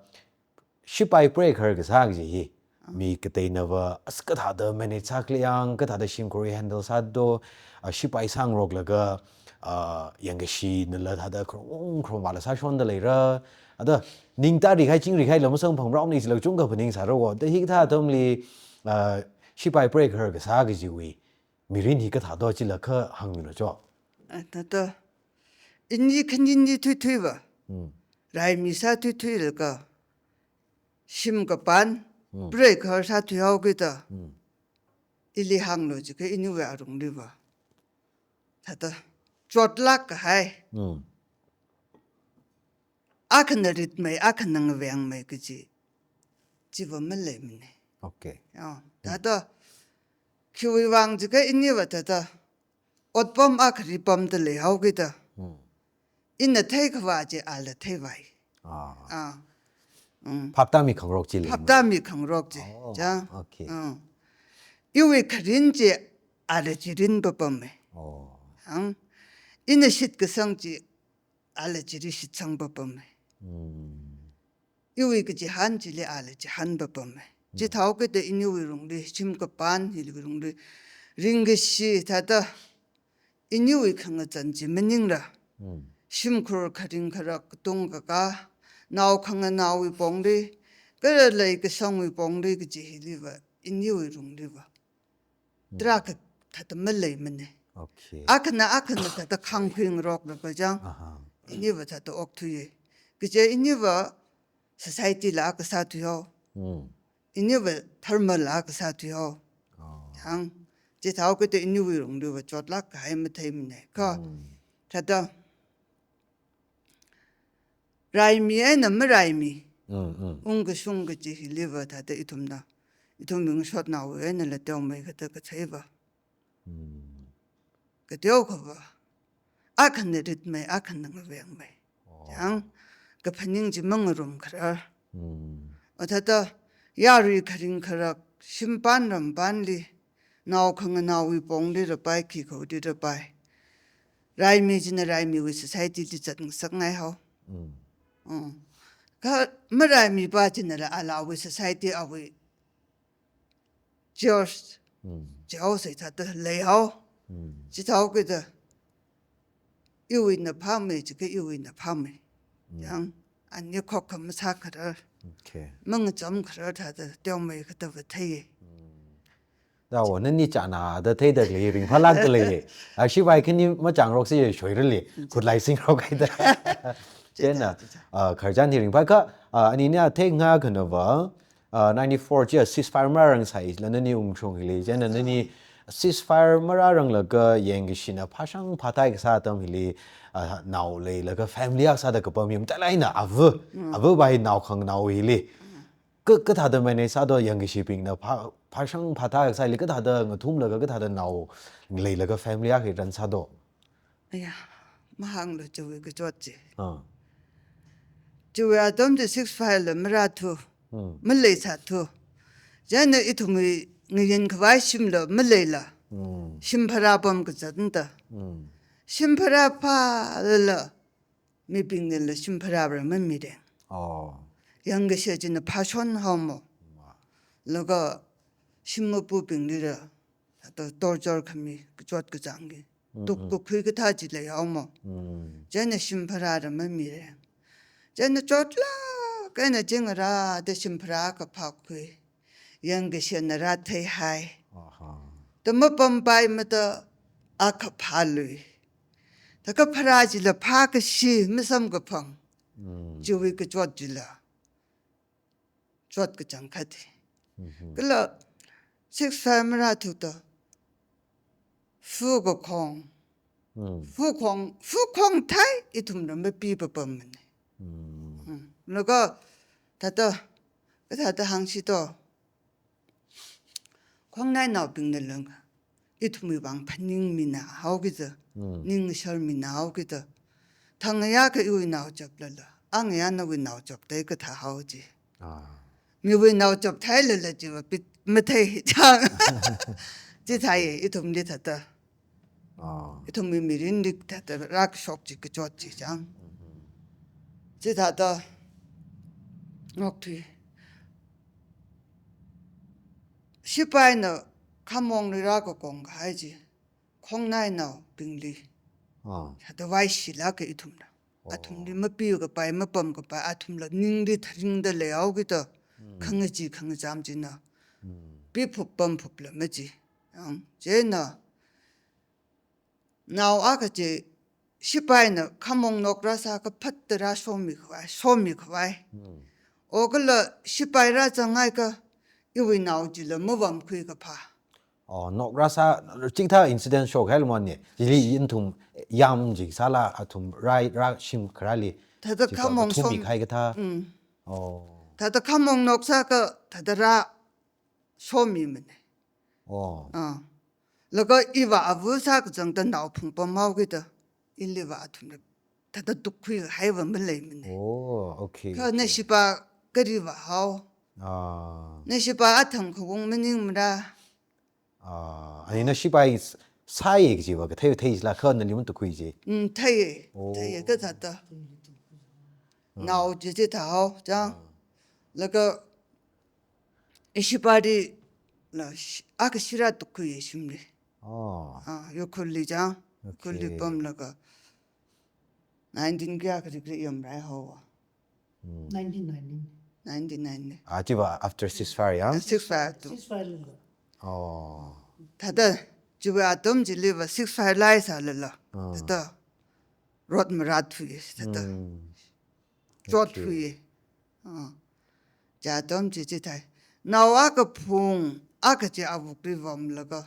shipai breaker kasā kaji hi, ah, mi kateinava, as kathāda manage sākhala yang, kathāda shimkhurwui handle sādo, ah, shipai sāngaroklaga, ah, yangkashinala thāda kharong kharongmala sāshonda leira, ada ningtari kahai, chingri kahaila masamphangmara ni chila kachungkha phaning sāra wo, da hikathā atamli, ah, shipai breaker kasā kajiwui mirin hi kathādo chila kha hāngmilu cho. Ah, thāda, ini khanini thuithuiva. Hmm. Raimi sāthuithuilaga, shim kapān, hmm, breaker sāthuihaokida. Hmm. Ili hānglu jiakha iniwui alungliva, thāda, chotlāk kahai. Hmm. Akhana ritmei, akhana ngavengmei kaji, chiva maleimana. Okay. Ya, hmm, thāda, khiwui vang jiakha iniva thāda, otpam akha ripamda leihaokida. Hmm. Ina theikhavā chi ala theivai. Ah. Ah. Mm. Phaptāmi khangarok chi lei. Phaptāmi khangarok chi. Oh, cha. Okay. Mm. Iwui kharin chi ala chi rin papama. Oh. Ang. Ina shitkasang chi ala chili shitsang papama. Hmm. Iwui kachihān chili ala chihān papama. Hmm. Chithāhaokida iniwui lungli, shim kapān hili lungli, ringkashi thāda, iniwui khangazan chi maningra. Mm. Shimkhur kharing kharak katung kaka, nao khanganaowui pongli, kala lei kasangwui pongli kaji hiliva, iniwui rungliva. Mm. Tarākha thāda maleimana. Okay. Akhana, akhana thāda khangkhuingarokra kajang. Aha. Iniva thāda okthuiya. Kaje iniva society la kasā thuihao. Mm. Iniva dharma la kasā thuihao. Oh. Chang, chithāhaokida iniwui rungliva chotlāk kahai matheimana. Kha, mm, thāda raimi eina maraimi. Mm, mm. Ungkashung kaji hiliva thāda ithumna, ithumwui ngashotnaowui einala teomeikha thāda katheiva. Mm. Kateokhava, akhana ritmei, akhana ngavengmei. Oh. Chang, kaphaning chi mangarumkharar. Mm. Athāda, yarui kharing kharak, shimpan rampanli, nao khanganaowui pongli rapai, khi khawuili rapai. Raimi china raimiwui society li zatngasakngaihao. Mm. Mm. Kha maraimipa chinala alāwui society awui church, mm, chao sai thāda leihao. Mm. Chithāhaokida, iwuina phāmei, chikha iwuina phāmei. Mm. Chang, ani khokkha masākharar. Okay. Mangachamkharar thāda teomeikha thāda va thei. Mm. Dawo, nani chānada theida lei, ringphālākda lei. A, shipai khani machāngaroksa shoirale, khutlai singrok haida. Chieina, chicha, chicha, a, khararchan hi ringphākha, a, anina theingakhana va, a, ninety-four chiya ceasefire marārangsai la nani ungshung hili, chieina nani ceasefire marāranglaga yangkashina phāshang phāthai kasā atam hili, a, nao leilaga family akha sāda kapam hi mathālaina ava, mm, ava bai nao khanganao hili. Mm. Ka, kathāda manage sādo yangkashibingna phā, phāshang phāthai kasā hili kathāda ngathumlaga kathāda nao leilaga family akha hi run sādo. Aya, mahānglu chiwui kachot chi. Ah. Chiwui atam chi ceasefire la marāthu, hmm, maleisāthu. Chieina ithumwui ngayin khavai shimla maleila. Hmm. Shim pharā pamkazatda. Hmm. Shim pharā phālala, mibingnala shim pharāva mamireng. Oh. Yangkashe china phāshon haomo. Wow. Laga shim mapubinglila, thāda torture khami, kachot kachāng hi, mm, tuk, mm, kakhui kathā chi leihaomo. Mm. Chieina shim pharāva mamireng. Chieina chotlāk eina chingarāda shim pharā akha phākhui. Yangkashena rātheihai. Aha. Thāda mapampaimada akha phālui. Thākha pharā chila phākashi masamkaphang. Mm. Chiwui kachot chila chot kachāng khat hi. Mhm. Kala ceasefire marāthuda, fu kakhong. Mm. Fu khong, fu khong thai ithumla mapipapamana. Mm. Mm. Laga thāda, kathāda hāngsi to. Khongnainaobingna lāng, ithumwui vang phaningmina haokida, mm, ningsharmina haokida. Thang ngayā kha iwui naochaplala, a ngayā nawui naochap thei kathā hao chi. Ah. Miwui naochap theilala chiva bit mathei chang. Chithāi, ithumli thāda. Ah. Ithumwui mirinli thāda rākashok chi kachot chi chang. Mhm. Chithāda ngokthui. Shipaina khamongli rākakong kahai chi khongnainaobingli, ah, thāda vaishilāka ithumna. Oh. Athumli mapiu kapai, mapam kapai, athumla ningli tharingda leihaokida, hmm, khangachee khangacham china, hmm, piphup pamphupla maji. Ang, chieina, nao akha chi shipaina khamong nok rāsākha phatta rāsomi khavai, somi khavai. Hmm. O kala shipai rāzanghaiakha iwui nao chila mavamkhui kaphā. Oh, nok rāsā, chithā incident shokhailumane. Chili ithum yam chi sāla athum rai rāshim kharāli. Thāda chipa khamong som- kathummi khai kathā. Mm. Oh. Thāda khamong nok sākha thāda rāsomimana. Oh. Ah. Laga iva ava sākazangda nao phungpam haokida, iliva athumla thāda tukkhui haiva maleimana. Oh, okay, kha okay. Nashipa kariva hao. Ah. Nashipa athang khavung maningmara. Ah, anina shipai s-, sāya kajiva kathei, theila kha nali matukkhui ji. Mm, thei. Oh. Thei, kathāda. Ah. Nao chi chithā hao, chang. Ah. Laga ishipali la shi-, akha shira tukkhui shimli. Oh. Ah, Ukhrulli chang. Khuli Okay. pamlaga nineteen kayākha degree yamrai haowa. Nineteen nineteen. Nineteen nineteen. Ah, chiva after ceasefire ya? Ceasefire atam. Ceasefire lula. Oh. Thāda chiwui atam chiliva ceasefire leisālala. Ah. Thāda rot marat thuiya thāda. Mm. Chot Okay. thuiya. Ah. Chi atam chi chithai. Nao akha phung akha chi avukli vamlaga.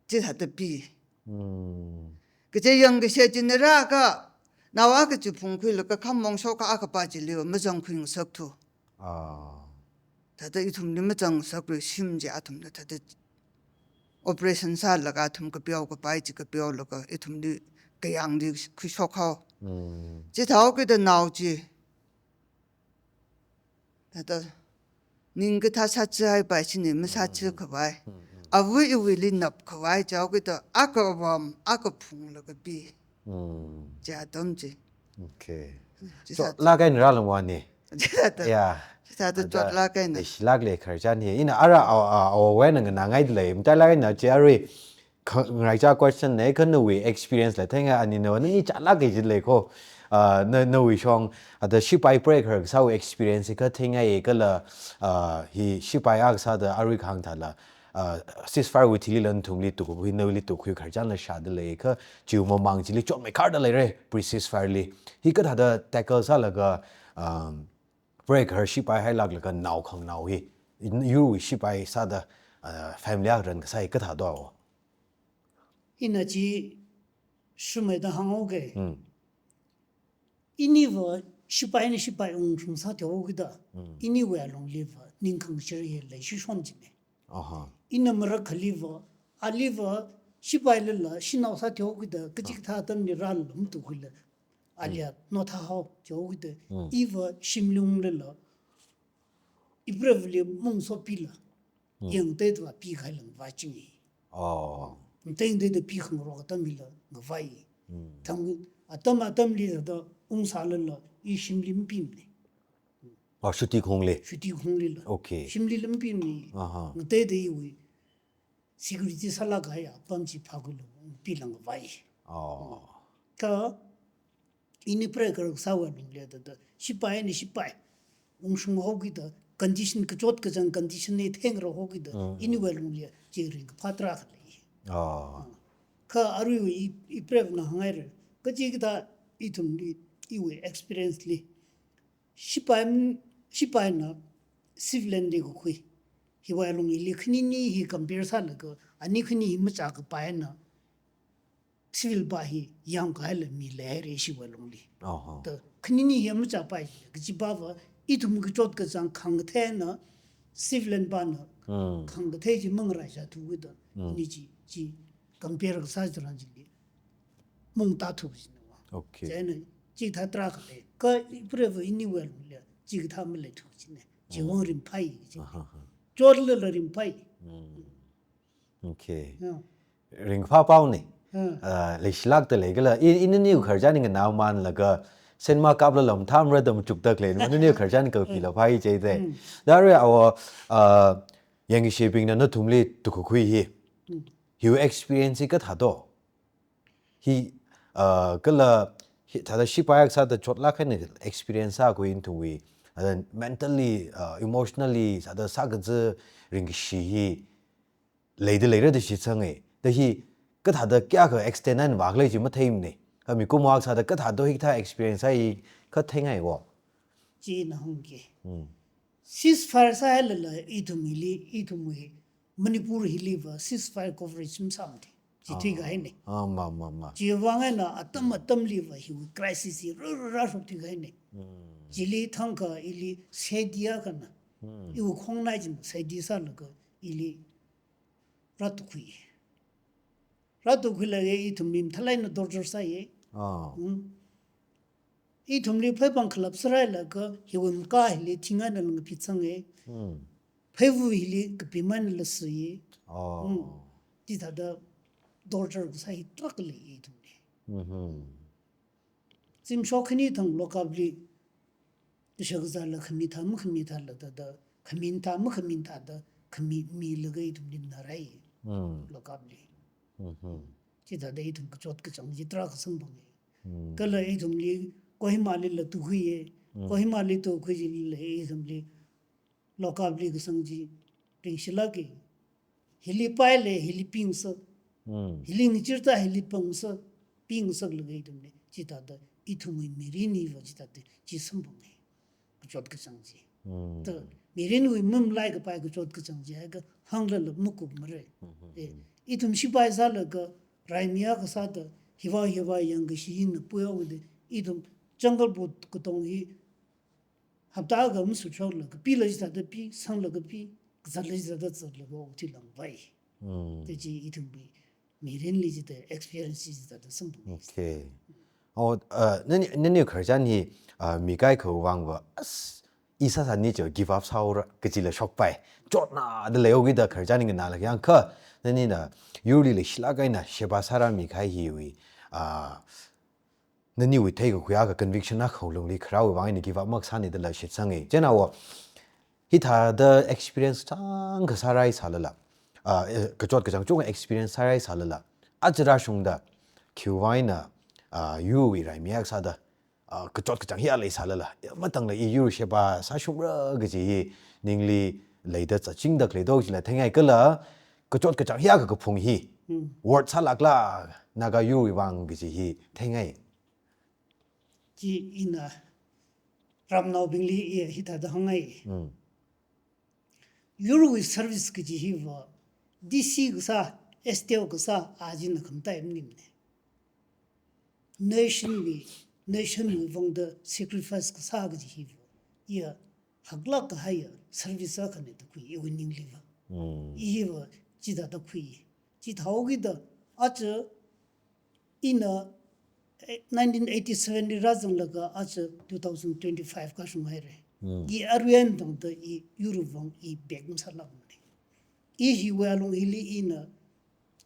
Chithāda pi. Mm. Kaje yangkashe chi nara kha, nao akha chi phungkhuilaga khamong shoka akha pa chiliva mazangkhui ngasakthu. Ah. Thāda ithumli mazangngasaklui shim chi athumna thāda operation sālaga athum kapeo kapai chi kapeolaga ithumli kayāngli khuishok hao. Mm. Chithāhaokida nao chi. Thāda ningkathā sāchihaipai china masāchikhavai. Avui iwuili napkhavai chihaokida akha vam akha phunglaga pi. Mm. Chi atam chi. Okay. Chi So, sā- laga ina rālangwani. Chi thāda. Yeah. Chi thāda chot lāka ina. Leishilak lei khararchan hi. Ina ara aw aw aw wena nganāngai lei. Matailak ina chi arui kha-, ngaraicha question nei kha nawui experience la theingai ani na nani chālak lei jilei ko. Ah, na, nawui shong, ada shipai prei kharar kasāwui experience kha theingai kala, ah, hi shipai akha sāda arui kahāng thāla, ah, ceasefire wui thili la nathumli tukhui, nawuili tukhui khararchan la shāda lei kha chiwui mamang chili chotmeikharda leira, pre ceasefire li. Hi kathāda tackle sālaga, um, prei kharar shipai hailaklaga nao khanganao hi. In, yurwui shipai sāda, ah, family akha ran kasā hi kathāda o. Ina chi shumaida hānghaoga. Mm. Iniva shipai ni shipai ungshung sāthuihaokida. Iniwui alungliva ningkhangshir hi leishishon china. Aha. Ina marakhaliva, aliva shipai lala shanao sāthuihaokida, kachikathā atamli rālala matukhuila. Alia nothahao chihaokida. Iva shimli unglala. Ipreivali mungsopila. Yangteida pi khailangva ching. Oh. Tengteida pi khangarok atam hila ngavai. Thang atam atamli thāda ungsālala i shimli mapimana. Oh, shuti khongli. Shuti khonglila. Okay. Shimlila mapimana. Aha. Ngateida iwui security sālak kahai apam chi phākhuilu pila ngavai. Oh. Kha ini prei kharar kasāwui alungli thāda shipai ni shipai ungshung haokida condition kachot kachāng condition ni thengra haokida iniwui alungli chi ringkaphā tarākha lei. Oh. Kha aruiwui i, ipreivana hāngngaira. Kachikathā ithumli, iwui experience li. Shipai, shipaina civilian li kakhui. Hiwui alungli khanini hi compare sālaga, ani khani hi machākapaina civil pa hi yangkahaila mi leihaira shiwui alungli. Aha. Da khanini hi machāpai, kachipava, ithum kachot kachāng khangathāna, civilian pana, khangathā chi mangaraichāthuda, ni chi, chi compare kasā chitharan chili mungtāthu china. Okay. Chieina, chithā tarākha lei. Kha ipreiva iniwui alungli, chikathā maleithu china. Chiwui vang ringphai chi. Aha, aha. Chotlala ringphai. Okay. Ya. Ringphā paona. Ya. Ah, leishilakda lei kala. I, inani khararchan nganāmanlaga. Cinema kaplala mathāmara da machukda lei. Manani khararchan kapila phai chida. Darui awa, ah, yangkashebingna nathumli tukakhui hi. Hiwui experience hi kathāda o. Hi, ah, kala, hi, thāda shipai akha sāda chotlak kahai experience akha ina thungwui. Thāda mentally, ah, emotionally, thāda sākaza ringkashi hi. Leida leira da shitsanga. Da hi, kathāda kayākha extent eina vākhalei chi matheimana. Kha mikumo akha sāda kathāda hikathā experience hi kha theingai o. China hāngki. Ceasefire sāhailala ithumli, ithumwui Manipur hiliva ceasefire coverage masāmana. Chi thuikahaina. Ah, ma, ma, ma. Chiwui vang eina atam atamliva hiwui crisis hi rara rāshok thuikahaina. Chili thangkha ili sediya kana. Iwui khongnai china sedi sālaga ili rātukhui. Rātukhuilaga ithumli mathālāk eina torture sāya. Ah. Ithumli pheipāng khalap sārailaga hiwui maka hili thinga eina langphitsanga. Pheivu hili kapimana lasuya. Oh. Chithāda torture kasā hi tarākha lei ithumli. Zimiksho khani thang lockup li. Tushakazāla khami thā, makhami thāla thāda, khami thā, makhami thāda, khami milaga ithumli narai. Lockup li. Chithāda ithum kachot kachāng chi tarākha samphange. Mm. Kala ithumli Kohima lila tukhuiye. Mm. Kohima li tukhui chilila ithumli lockup li kasang chi ringshilāke. Hili paile, hili pingasak. Mm. Hili ngachirta, hili pangasak. Pingasaklaga ithumli chithāda ithumwui mirin hiva chithāda chi samphange. Kachot kachāng chi. Mm. Ta mirinwui mamalai kapai kachot kachāng chi haiakha hānglala makupmara. Mm-hmm. Eh, ithum shipai sālaga raimi akha sāda hiva hiva yangkashi hina puihaoda ithum jungle boat katong hi hapta akha masutshoklaga pila chithāda pi, sanglaga pi, kazatla chithāda zatlaga okathui langpai. Mm. Te chi ithumwui mirinli chithāda experience chithāda samphang. Okay. Oh, uh, nani, nani khararchan hi, uh, mi kaikhawui vangva, as, i sāsāni cho give up sāhaora, kachila shokpai. Chotnada leihaokida khararchan hi nganālāk yangkha, nanina yurli leishilāk eina sheba sārāmi kahai hiwui, uh, naniwui theikakhui akha conviction akha lungli kharāwui vang eina give up makasāni dala shitsange. Chieina wo, hithāda experience chāngkha sārai sālala, ah, eh, kachot kachāng chungkha experience sārai sālala, aja rāshungda, khiwui vang eina, ah, yurwui raimi akha sāda, ah, kachot kachāng hi a lei sālala, matangla i yur sheba sāshungra kaji hi ningli leida zatchingda khalei do chila theingai kala, kachot kachāng hi akha kaphung hi, Hmm. worth sālākla, Naga yurwui vang kaji hi theingai. Chi ina ramnaobingli i hithāda hāngngai. Mm. Yurwui service kaji hiva D C kasā, S D O kasā, ajina khamtai maningmane. Nation wui, nation wui vangda sacrifice kasā kaji hiva, iya haklāk kahaiya service akhane da khui iwui ningliva. Mm. I hiva chithāda khui. Chithāhaokida aja ina, eh, nineteen eighty-seven li rāzanglaga aja two thousand twenty-five kashung haira. Mm. I arui eina tangda i yurwui vang i bek masālākmane. I hiwui alung hili ina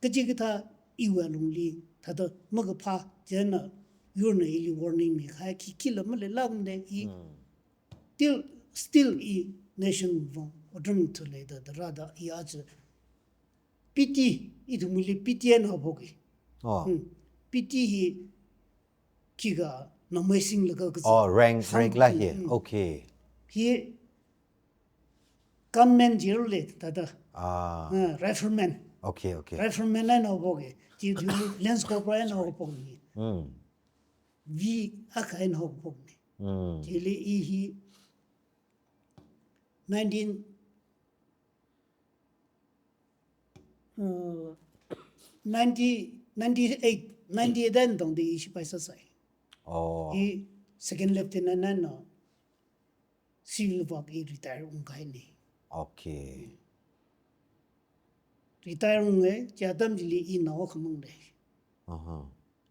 kachikathā iwui alungli thāda makaphā, chieina yurna ili warning mikahai khikhala maleilākmane i. Mm. Still, still i nation vang otram thulei da, da rāda i aja P T, ithumli P T eina haophoke. Oh. Hmm. P T hi khikha namaisinglaga kazat. Oh, rank, rank la hi. Hmm. Okay. Hi gunman jirle thāda. Ah. Ah, rifleman. Okay, okay. Rifleman eina haophoke. Chi, chi Lance Corporal eina haophoke. Hmm. V akha eina haophoke. Hmm. Chili i hi nineteen, uh, ninety, ninety-eight, ninety-eight eina tangda i shipai sāsai. Oh. I second lieutenant eina civil work i retire ungkahaine. Okay. Retire unge, chi atam chili i nao akhamang lei. Aha.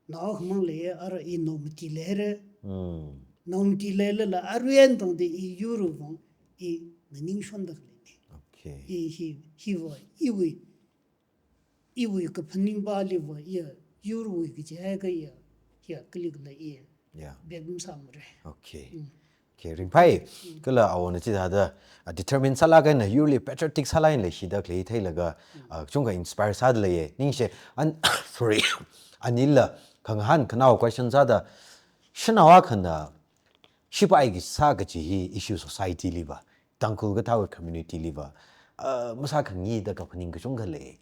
Nao akhamang leiye, ara i nao mati leire. Hmm. Nao mati leilala, arui eina tangda i yurwui vang i nganingshonda khaleine. Okay. I hi, hiva, iwui, iwui kaphaning paliva, iya, yurwui kaji haiakha iya, iya, kalikla iya. Yeah. Bek masāmara. Okay. Mm. Okay, ringphai. Mm. Kala awona chithāda, ah, determine sālāk eina yurli patriotic sālāk eina leishida khalei theilaga, Mm. ah, chungkha inspire sāda leiye. Ningshi, an, sorry. Anila khangahān khanao question sāda, shanao akhana shipai kasā kaji hi issue society liva, Tangkhul kathāwui community liva, ah, masākhangida kaphaning kachungkha lei,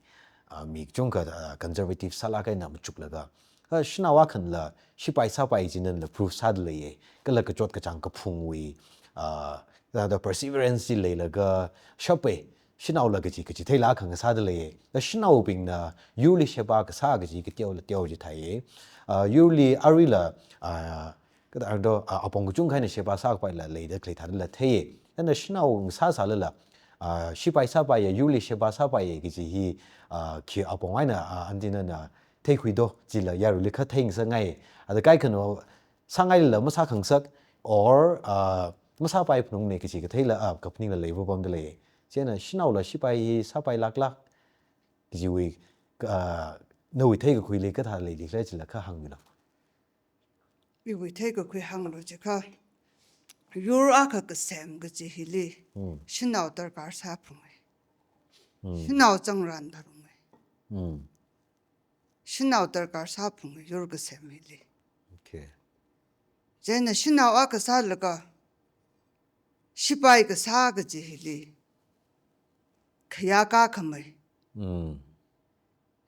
ah, mi kachungkha, ah, conservative sālāk eina machuklaga. Ah, shanao akhanala shipai sāpai jinanla proof sāda leiye. Kala kachot kachāng kaphungwui, ah, thāda perseverance chi leilaga shape, shanaola kaji kaji theila khangasāda leiye. Da shanaobingna yurli sheba kasā kaji kateola teo chithāye. Ah, yurli aruila, ah, kathāda, ah, apong kachungkha eina sheba sākapaila leida khalei thāda la theiye. Ana shanao ngasā sālala, ah, shipai sāpaiye, yurli sheba sāpaiye kaji hi, ah, khi apong eina, ah, aunty nana theikhui do, chila yaruili kha theingasakngai. Ada kaikhana sāngailala masākhangasak, or, ah, masāpai phanungne kaji katheila, ah, kaphaningla leipapamda lei. Chieina shanaola shipai hi sāpailākla kajiwui, ah, nawui theikakhuili kathā leili khala chila kha hāngmilu. Iwui theikakhui hānglu jiakha, yur akha kasem kaji hili, Hmm. shanao darkar sāphunge. Hmm. Shanao changran tharunge. Hmm. shanao darkar sāphunga yur kasem hili. Okay. Chieina shanao akha sālaga, shipai kasā kaji hili khayā kakhamei. Mm.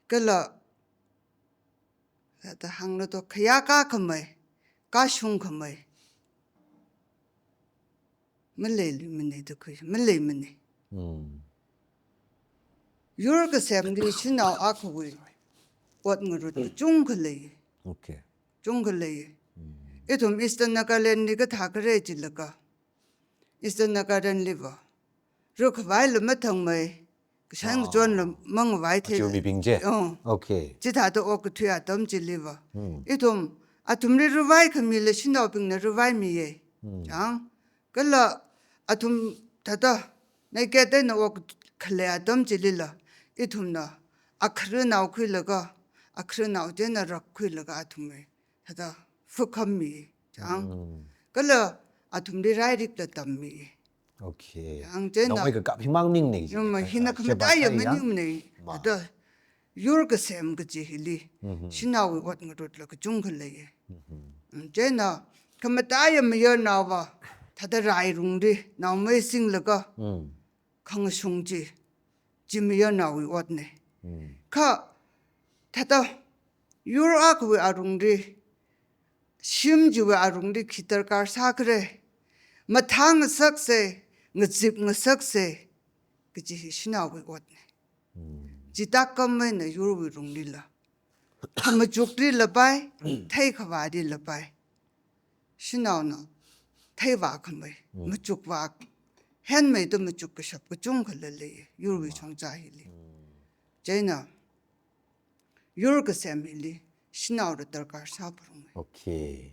Kala, thāda hānglu to, khayā kakhamei, kashung khamei maleiluimana da khui, maleimana. Mm. Yur kasemli shanao akhawui ot ngarut kachungkha lei. Okay. Chungkha lei. Mm. Ithum Eastern Nagaland li kathā khare jilaga, Eastern Nagaland liva rākhavai lama thangmei, kashan kachon la mangvai the. Achurmibing chi? Oh. Okay. Chithāda okkathui atam chiliva. Hmm. Ithum, athumli rāvai khamila shanaobingna rāvaimiya. Hmm. Chang. Kala athum thāda naked eina okkhalei atam chilila, ithumna akharanao khuilaga, akharanao china rak khuilaga athumwui thāda fakhammi, chang. Mm. Kala athumli rairikla tammi. Okay. Chang chieina. Nawui kakap hi maningmana. Yum, hina khamataiya maningmana. Ma. Thāda yur kasem kaji hili. Mhm. Shanaowui ot ngarutla kachungkha lei. Mhm. Mm, chieina khamataiya mayarnaova thāda rai lungli naomei singlaga. Mm. Khangashung chi, chi mayarnaowui otna. Mm. Kha, thāda, yur akhawui alungli, shim chiwui alungli khi darkar sākhare, mathāngasaksa, ngazipngasaksa kaji hi shanaowui otna. Mm. Chithākhameina yurwui lunglila, khamachukli lapai, theikhavāli lapai, shanaona theivā khamei, mm, machukvā, henmeida machuk kashap kachungkhala lei, yurwui, ma, chongcha hili. Mm. Chieina, yur kasem hili, shanaola darkar sāphalunga. Okay.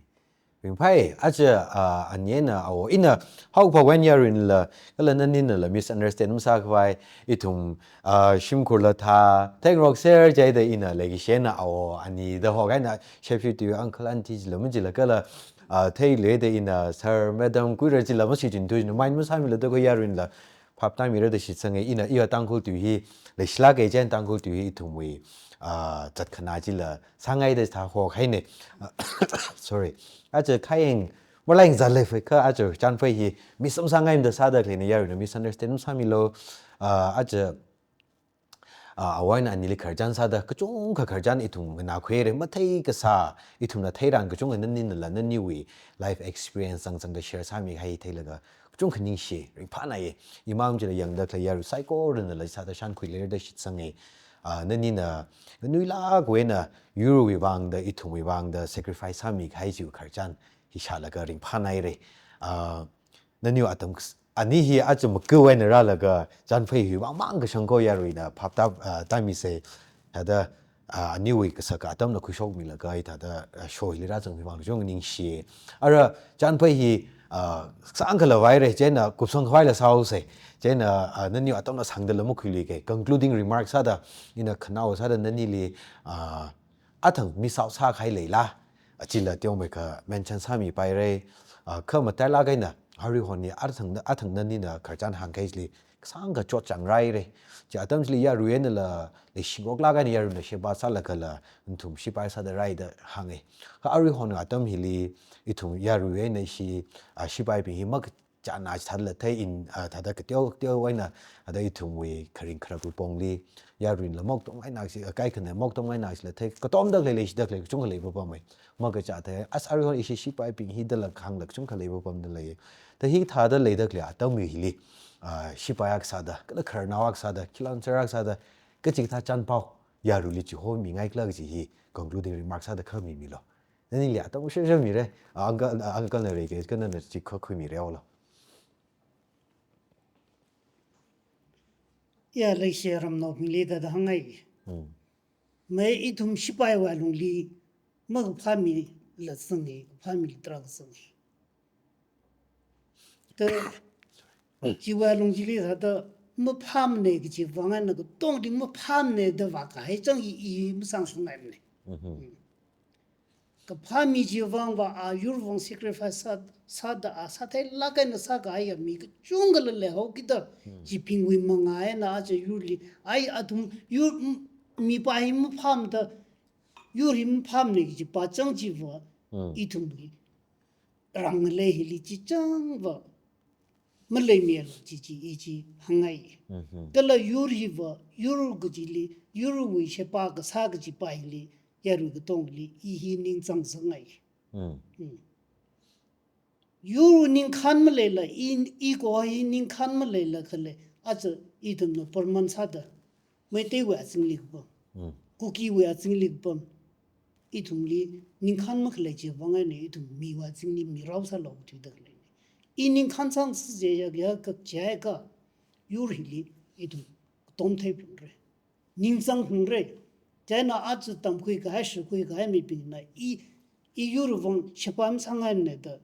Ringphai, aja, ah, anina, awo, ina, haokaphā wen yaruinala, kala naninala misunderstand masākhavai, ithum, ah, shimkhurla thā, theingarokser jida ina leikashina awo, anida hokaina, shepshi tui uncle auntie chila majila kala, ah, theiluida ina sir, madam, kuira chila mashichin tui, mind masāmila da kho yaruinala, phaptāmira da shitsanga, ina iya Tangkhul tui hi, leishilāka chieina Tangkhul tui hi ithumwui, ah, zatkhanā chila, sāngaida thā hokahaina. Sorry. Aja khayang, malai zat lei phei kha, aja Chanphei hi, mi samsāngaimada sāda khaleina yaruina misunderstand masāmilu, ah, aja, ah, awo eina anili khararchan sāda, kachungkha khararchan ithum nganākhuira, mathei kasā, ithumna theiran kachungkha naninala, naniwui life experience zangzangda share sāmihai theilaga, kachungkha ningshi, ringphānai, imang chila yangda khalei yarui saikoranala sāda shankhui leira da shitsanga, ah, nanina, nganuilāk eina, yurwui vangda, ithumwui vangda, sacrifice sāmihai chiwui khararchan, hi shālaga ringphānaira, ah, naniwui atam kas-, ani hi aja maku eina rālaga, Chanphei hiwui vang mang kashang kho yaruina, phaptā, ah, tāmisa, thāda, ah, aniwui kasā atamla khuishokmilaga, thāda, ah, show hili rāzang hiwui vang kachungkha ningshi. Ara, Chanphei hi, ah, sāngkhala vaira, chieina kupsang khavaila sāhaosa, chieina, ah, naniwui atamla sāngdala makhuiluika, concluding remarks sāda, ina khanao sāda nanili, ah, athang miss out sākahai leila, achila teomeikha mention sāmipaira, ah, khamatailāk eina, aruihon hi athang, athang nanina khararchan hāngkahai chili, kasāngkha chotchāngraira. Chi atam chili yarui einala, leishingaroklāk eina yaruina sheba sālagala, nathum shipai sāda raida hānga. Kha aruihon atam hili, ithum yarui eina ishi, ah, shipaibing hi mak chāna chithāla thei in, ah, thāda kateo, teo eina, thāda ithumwui kharing kharapwui pongli, yaruinala moktom eina chi, ah, kaikhana moktom eina chila thei, katomda khalei leishida khalei kachungkha leipapamma. Makachā thei, as aruihon ishi shipaibing hi dala khangla kachungkha leipapamda lei. Thāda hithāda leida khalei atamwui hili, ah, shipai akha sāda, kala khararnao akha sāda, khilan sāra akha sāda, kachikathā chānpao, yaruili chihomingaikhala kaji hi, concluding remarks sāda khamimilu. Nanili atam share share mira, ah, uncle, ah, uncle na reiki, kha nana chi kha khuimira olo. Ya, leishi ramnaobingli thāda hāngngai. Hmm. Mai ithum shipaiwui lungli, makaphāmila zangi, kaphāmila tarākha zangi. Thāda, chiwui lung chili thāda, maphāmana kaji vang eina katongli maphāmana da vākahai chang i, i masāngasakngaimana. Mhm. Kaphāmi chiwui vangva, a yurwui vang sacrifice sā, sāda, a sātheilāk eina sākahaiya mi kachungkhala leihaokida, hmm, chibingwui mangā eina aja yurli, ai athum yur, m-, mipā hi maphāmada, yur hi maphāmana kaji pāchang chiva, Mm. ithumwui rāngalei hili chichangva maleimilo kaji chi i chi hāngngai. Mhm. Kala yur hiva, yur kajili, yurwui sheba kasā kaji pā hili, yarui katongli, i hi ningchāng zangngai. Mm. Mm. Yur ningkhān maleila, i, i ko hi ningkhān maleila khalei, aja ithumna Burman sāda, Meiteiwui azingli kapam, Mm. Kukiwui azingli kapam, ithumli ningkhān makhalei chiwui vang eina ithum miwui azingli mirao sālu thuida khalei. I ningkhān sāngasak jiakha, jiakha, yur hili ithum katom theiphungra. Ningchāngphungra. Chieina aja tamkhui kahai, shākhui kahai mibingna i, i yurwui vang sheba masāngaimana da,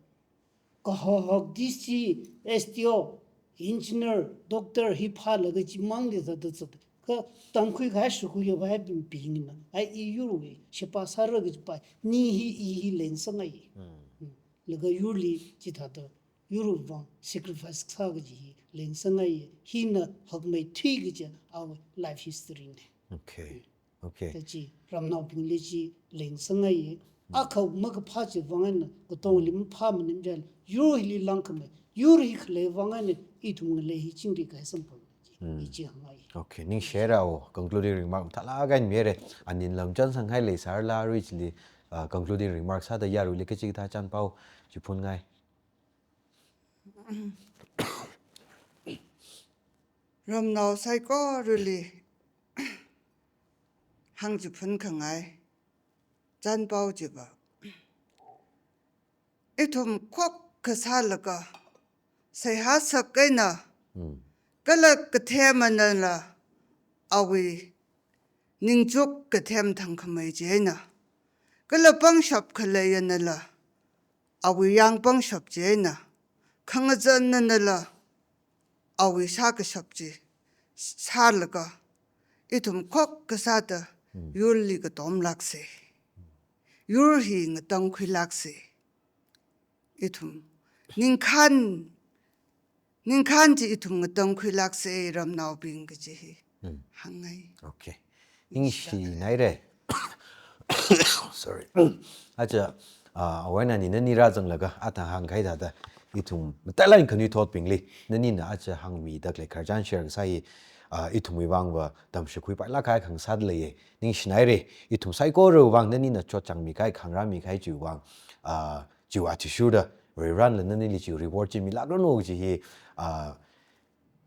kahak hak D C, S D O, engineer, doctor hi phālaga chimangli zat zat. Kha tamkhui kahai, shākhui kahai mibingna, ai i yurwui sheba sāra kaji pā, ni hi i hi leingasangai. Mm. Mm. Laga yurli chithāda, yurwui vang sacrifice sā kaji hi leingasangai. Hina hakmeithui kaji our life history na. Okay. Okay. Kaji ramnaobingli chi leingasangai. Mm. Akha makaphā chiwui vang eina katongli maphā maning jal, yur hili langkhamei, yur hi khalei vang eina ithum ngalei hi chingri kahai samphang. Mm. I chi hāngngai. Okay, ningshirao, concluding remark mathālāk eina mira, anin lam chānsang hailei sārala arui chili, ah, concluding remark sāda yaruili kachikathā chānpao chiphunngai. Ramnao saikorali hāngchiphunkhangai chānpao chiva, ithum khokkha sālaga, seihā sak eina, Mm. kala kathemnala awui ningchuk kathem thangkhamei chieina, kala pangshap khaleiyanala awui yang pangshap chieina, khangazannanala awui sākashap chi sālaga, ithum khokkha sāda, Mm. yurli katomlāksa. Yur hi ngatangkhuilāksa. Ithum ningkhān, ningkhān chi ithum ngatangkhuilāksa ramnaobing kaji hi, Mm. hāngngai. Okay. Ningshinaira. Sorry. Aja, ah, awui eina nina nira zanglaga, athang hāngkahai thāda, ithum matailāk eina khanuithotbingli, nanina aja hāngmida khalei khararchan share kasā hi, ah, ithumwui vangva tamshakhuipailāk kahai khangasāda leiya. Ningshinaira, ithum saikorawui vang nanina chotchāngmi kahai, khangarāmi kahai chiwui vang, ah, chiwui athishurda, Varivarānala nanili chi reward chi milākranu kaji hi, ah,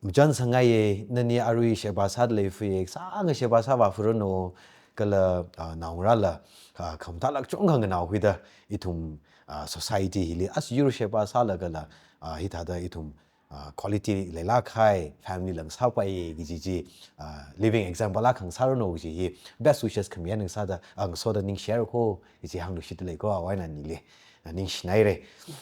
machānsangngaiya. Nani arui sheba sāda leifaya, sānga sheba sāvāfuranu, kala, ah, naongarāla, ah, khamathālāk chungkha nganaokhuida, ithum, ah, society hili, as yur sheba sālagala, ah, hithāda ithum, ah, quality leilāk kahai family la ngasāpai kaji chi, ah, living example akha ngasāranu kaji hi best wishes khami eina ngasāda, ah, ngasoda ningshirako kaji hāngluishitda leiko awui eina nili. Ah, ningshinaira.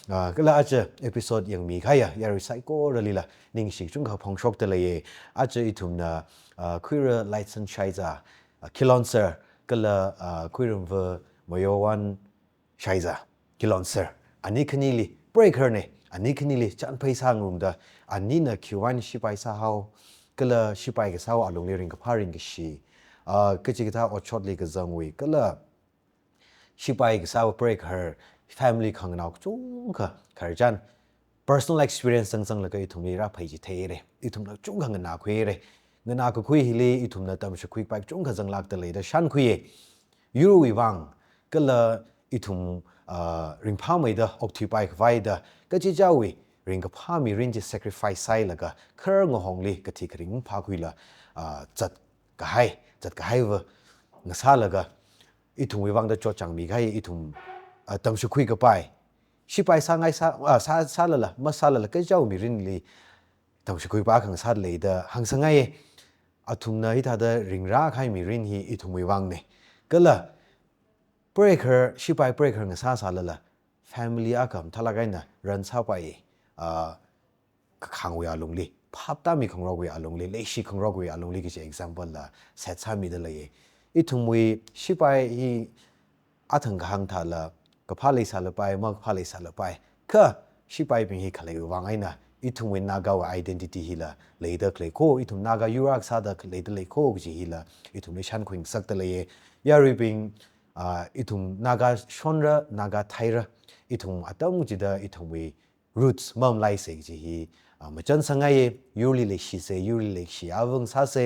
Ah, kala aja episode yangmi kahaiya yarui saikoralila ningshi kachungkha phongshokda leiya. Aja ithumna, ah, Khuira Lightson Shaiza, ah, Khilonser, kala, ah, Khuiramva Mayowan Shaiza, Khilonser, ani khanili, preigaharna, ani khanili chānphei sāngarumda, anina khiwui vang sipai sāhao, kala sipai kasāwui alungli ringkaphā ringkashi, ah, kachikathā otshotli kazangwui, kala sipai kasāwui preigahar, family khanganao kachungkha khararchan, personal experience zangzanglaga ithumli rāphai chi theira. Ithumla chungkha nganākhuira. Nganākakhui hili ithumna tamshakhuipai chungkha zanglākda leida shānkhuiya. Yurwui vang, kala ithum, ah, ringphāmeida okthuipai khavai da, kachichāwui ringkaphā mirin chi sacrifice sāhailaga, khararnga hongli kathi kharing phākhuila, ah, zatkahai, zatkahaiva ngasālaga, ithumwui vangda chotchāngmi kahai, ithum, ah, tamshakhui kapai, sipai sāngai sā, ah, sā, sālala, masālala, kachichāwui mirinli tamshakhuipai akha ngasāda leida hāngsangngaiya. Athumna hithāda ringrā kahai mirin hi ithumwui vangna. Kala preigahar, sipai preigahar ngasā sālala, family akha mathālāk eina run sāpai, ah, kakhangwui alungli, phaptāmi khangarokwui alungli, leishi khangarokwui alungli kaji example la set sāmida leiya. Ithumwui sipai hi athang kahāng thāla, kaphā leisālapai, makaphā leisālapai. Kha sipaibing hi khaleiwui vang eina, ithumwui Nagawui identity hila leida khalei ko, ithum Naga yur akha sāda leida lei ko kaji hila ithumli shānkhuingasakda leiya. Yaruibing, ah, ithum Naga shonra, Naga theira, ithum atam chida ithumwui roots mamalaisa kaji hi, ah, machānsangaiya. Yurli leishisa, yurli leishi avāng sāsa,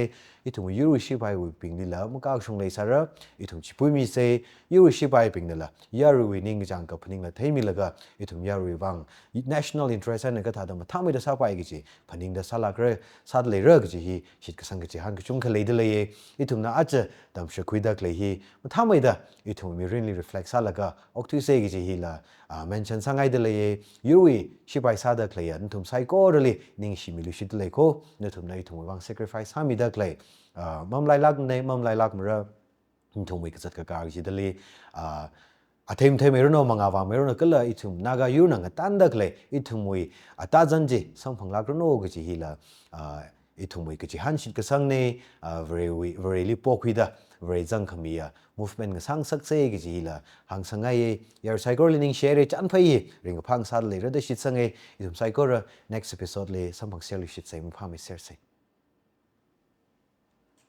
ithum yurwui shipaiwui binglila makakshung leisāra, ithum chipuimisa, yurwui shipaibingnala yaruiwui ningkachāng kaphaningla theimilaga, ithum yaruiwui vang national interest eina kathāda mathāmeida sāpai kaji phaningda sālākra, sāda leira kaji hi shitkasang kachihān kachungkha leida leiya. Ithumna aja tamshakhuida khalei hi mathāmeida ithum mirinli reflect sālaga okthuisa kaji hila, ah, mention sāngaida leiya. Yurwui shipai sāda khaleiya nathum saikorali ningshimiluishitda lei ko. Nathumna ithumwui vang sacrifice sāmida khalei, ah, mamalailākmana, mamalailākmara. Nathumwui kazat kakā kajidali, ah, athei matheimeiranu, mangā vāmeiranu, kala ithum Naga yurna ngatanda khalei ithumwui atazan chi samphanglākranu kaji hila, ah, ithumwui kachihān shitkasangne. Ah, Varewui, Vareli pokhuida, Vare zangkhamiya movement ngasāngasaksa kaji hila hāngsangaiya. Yarui saikorali ningshihaira, chānphai, ringkaphā sāda leira da shitsanga. Ithum saikora next episode li samphangserluishitsa, mangphamesersa.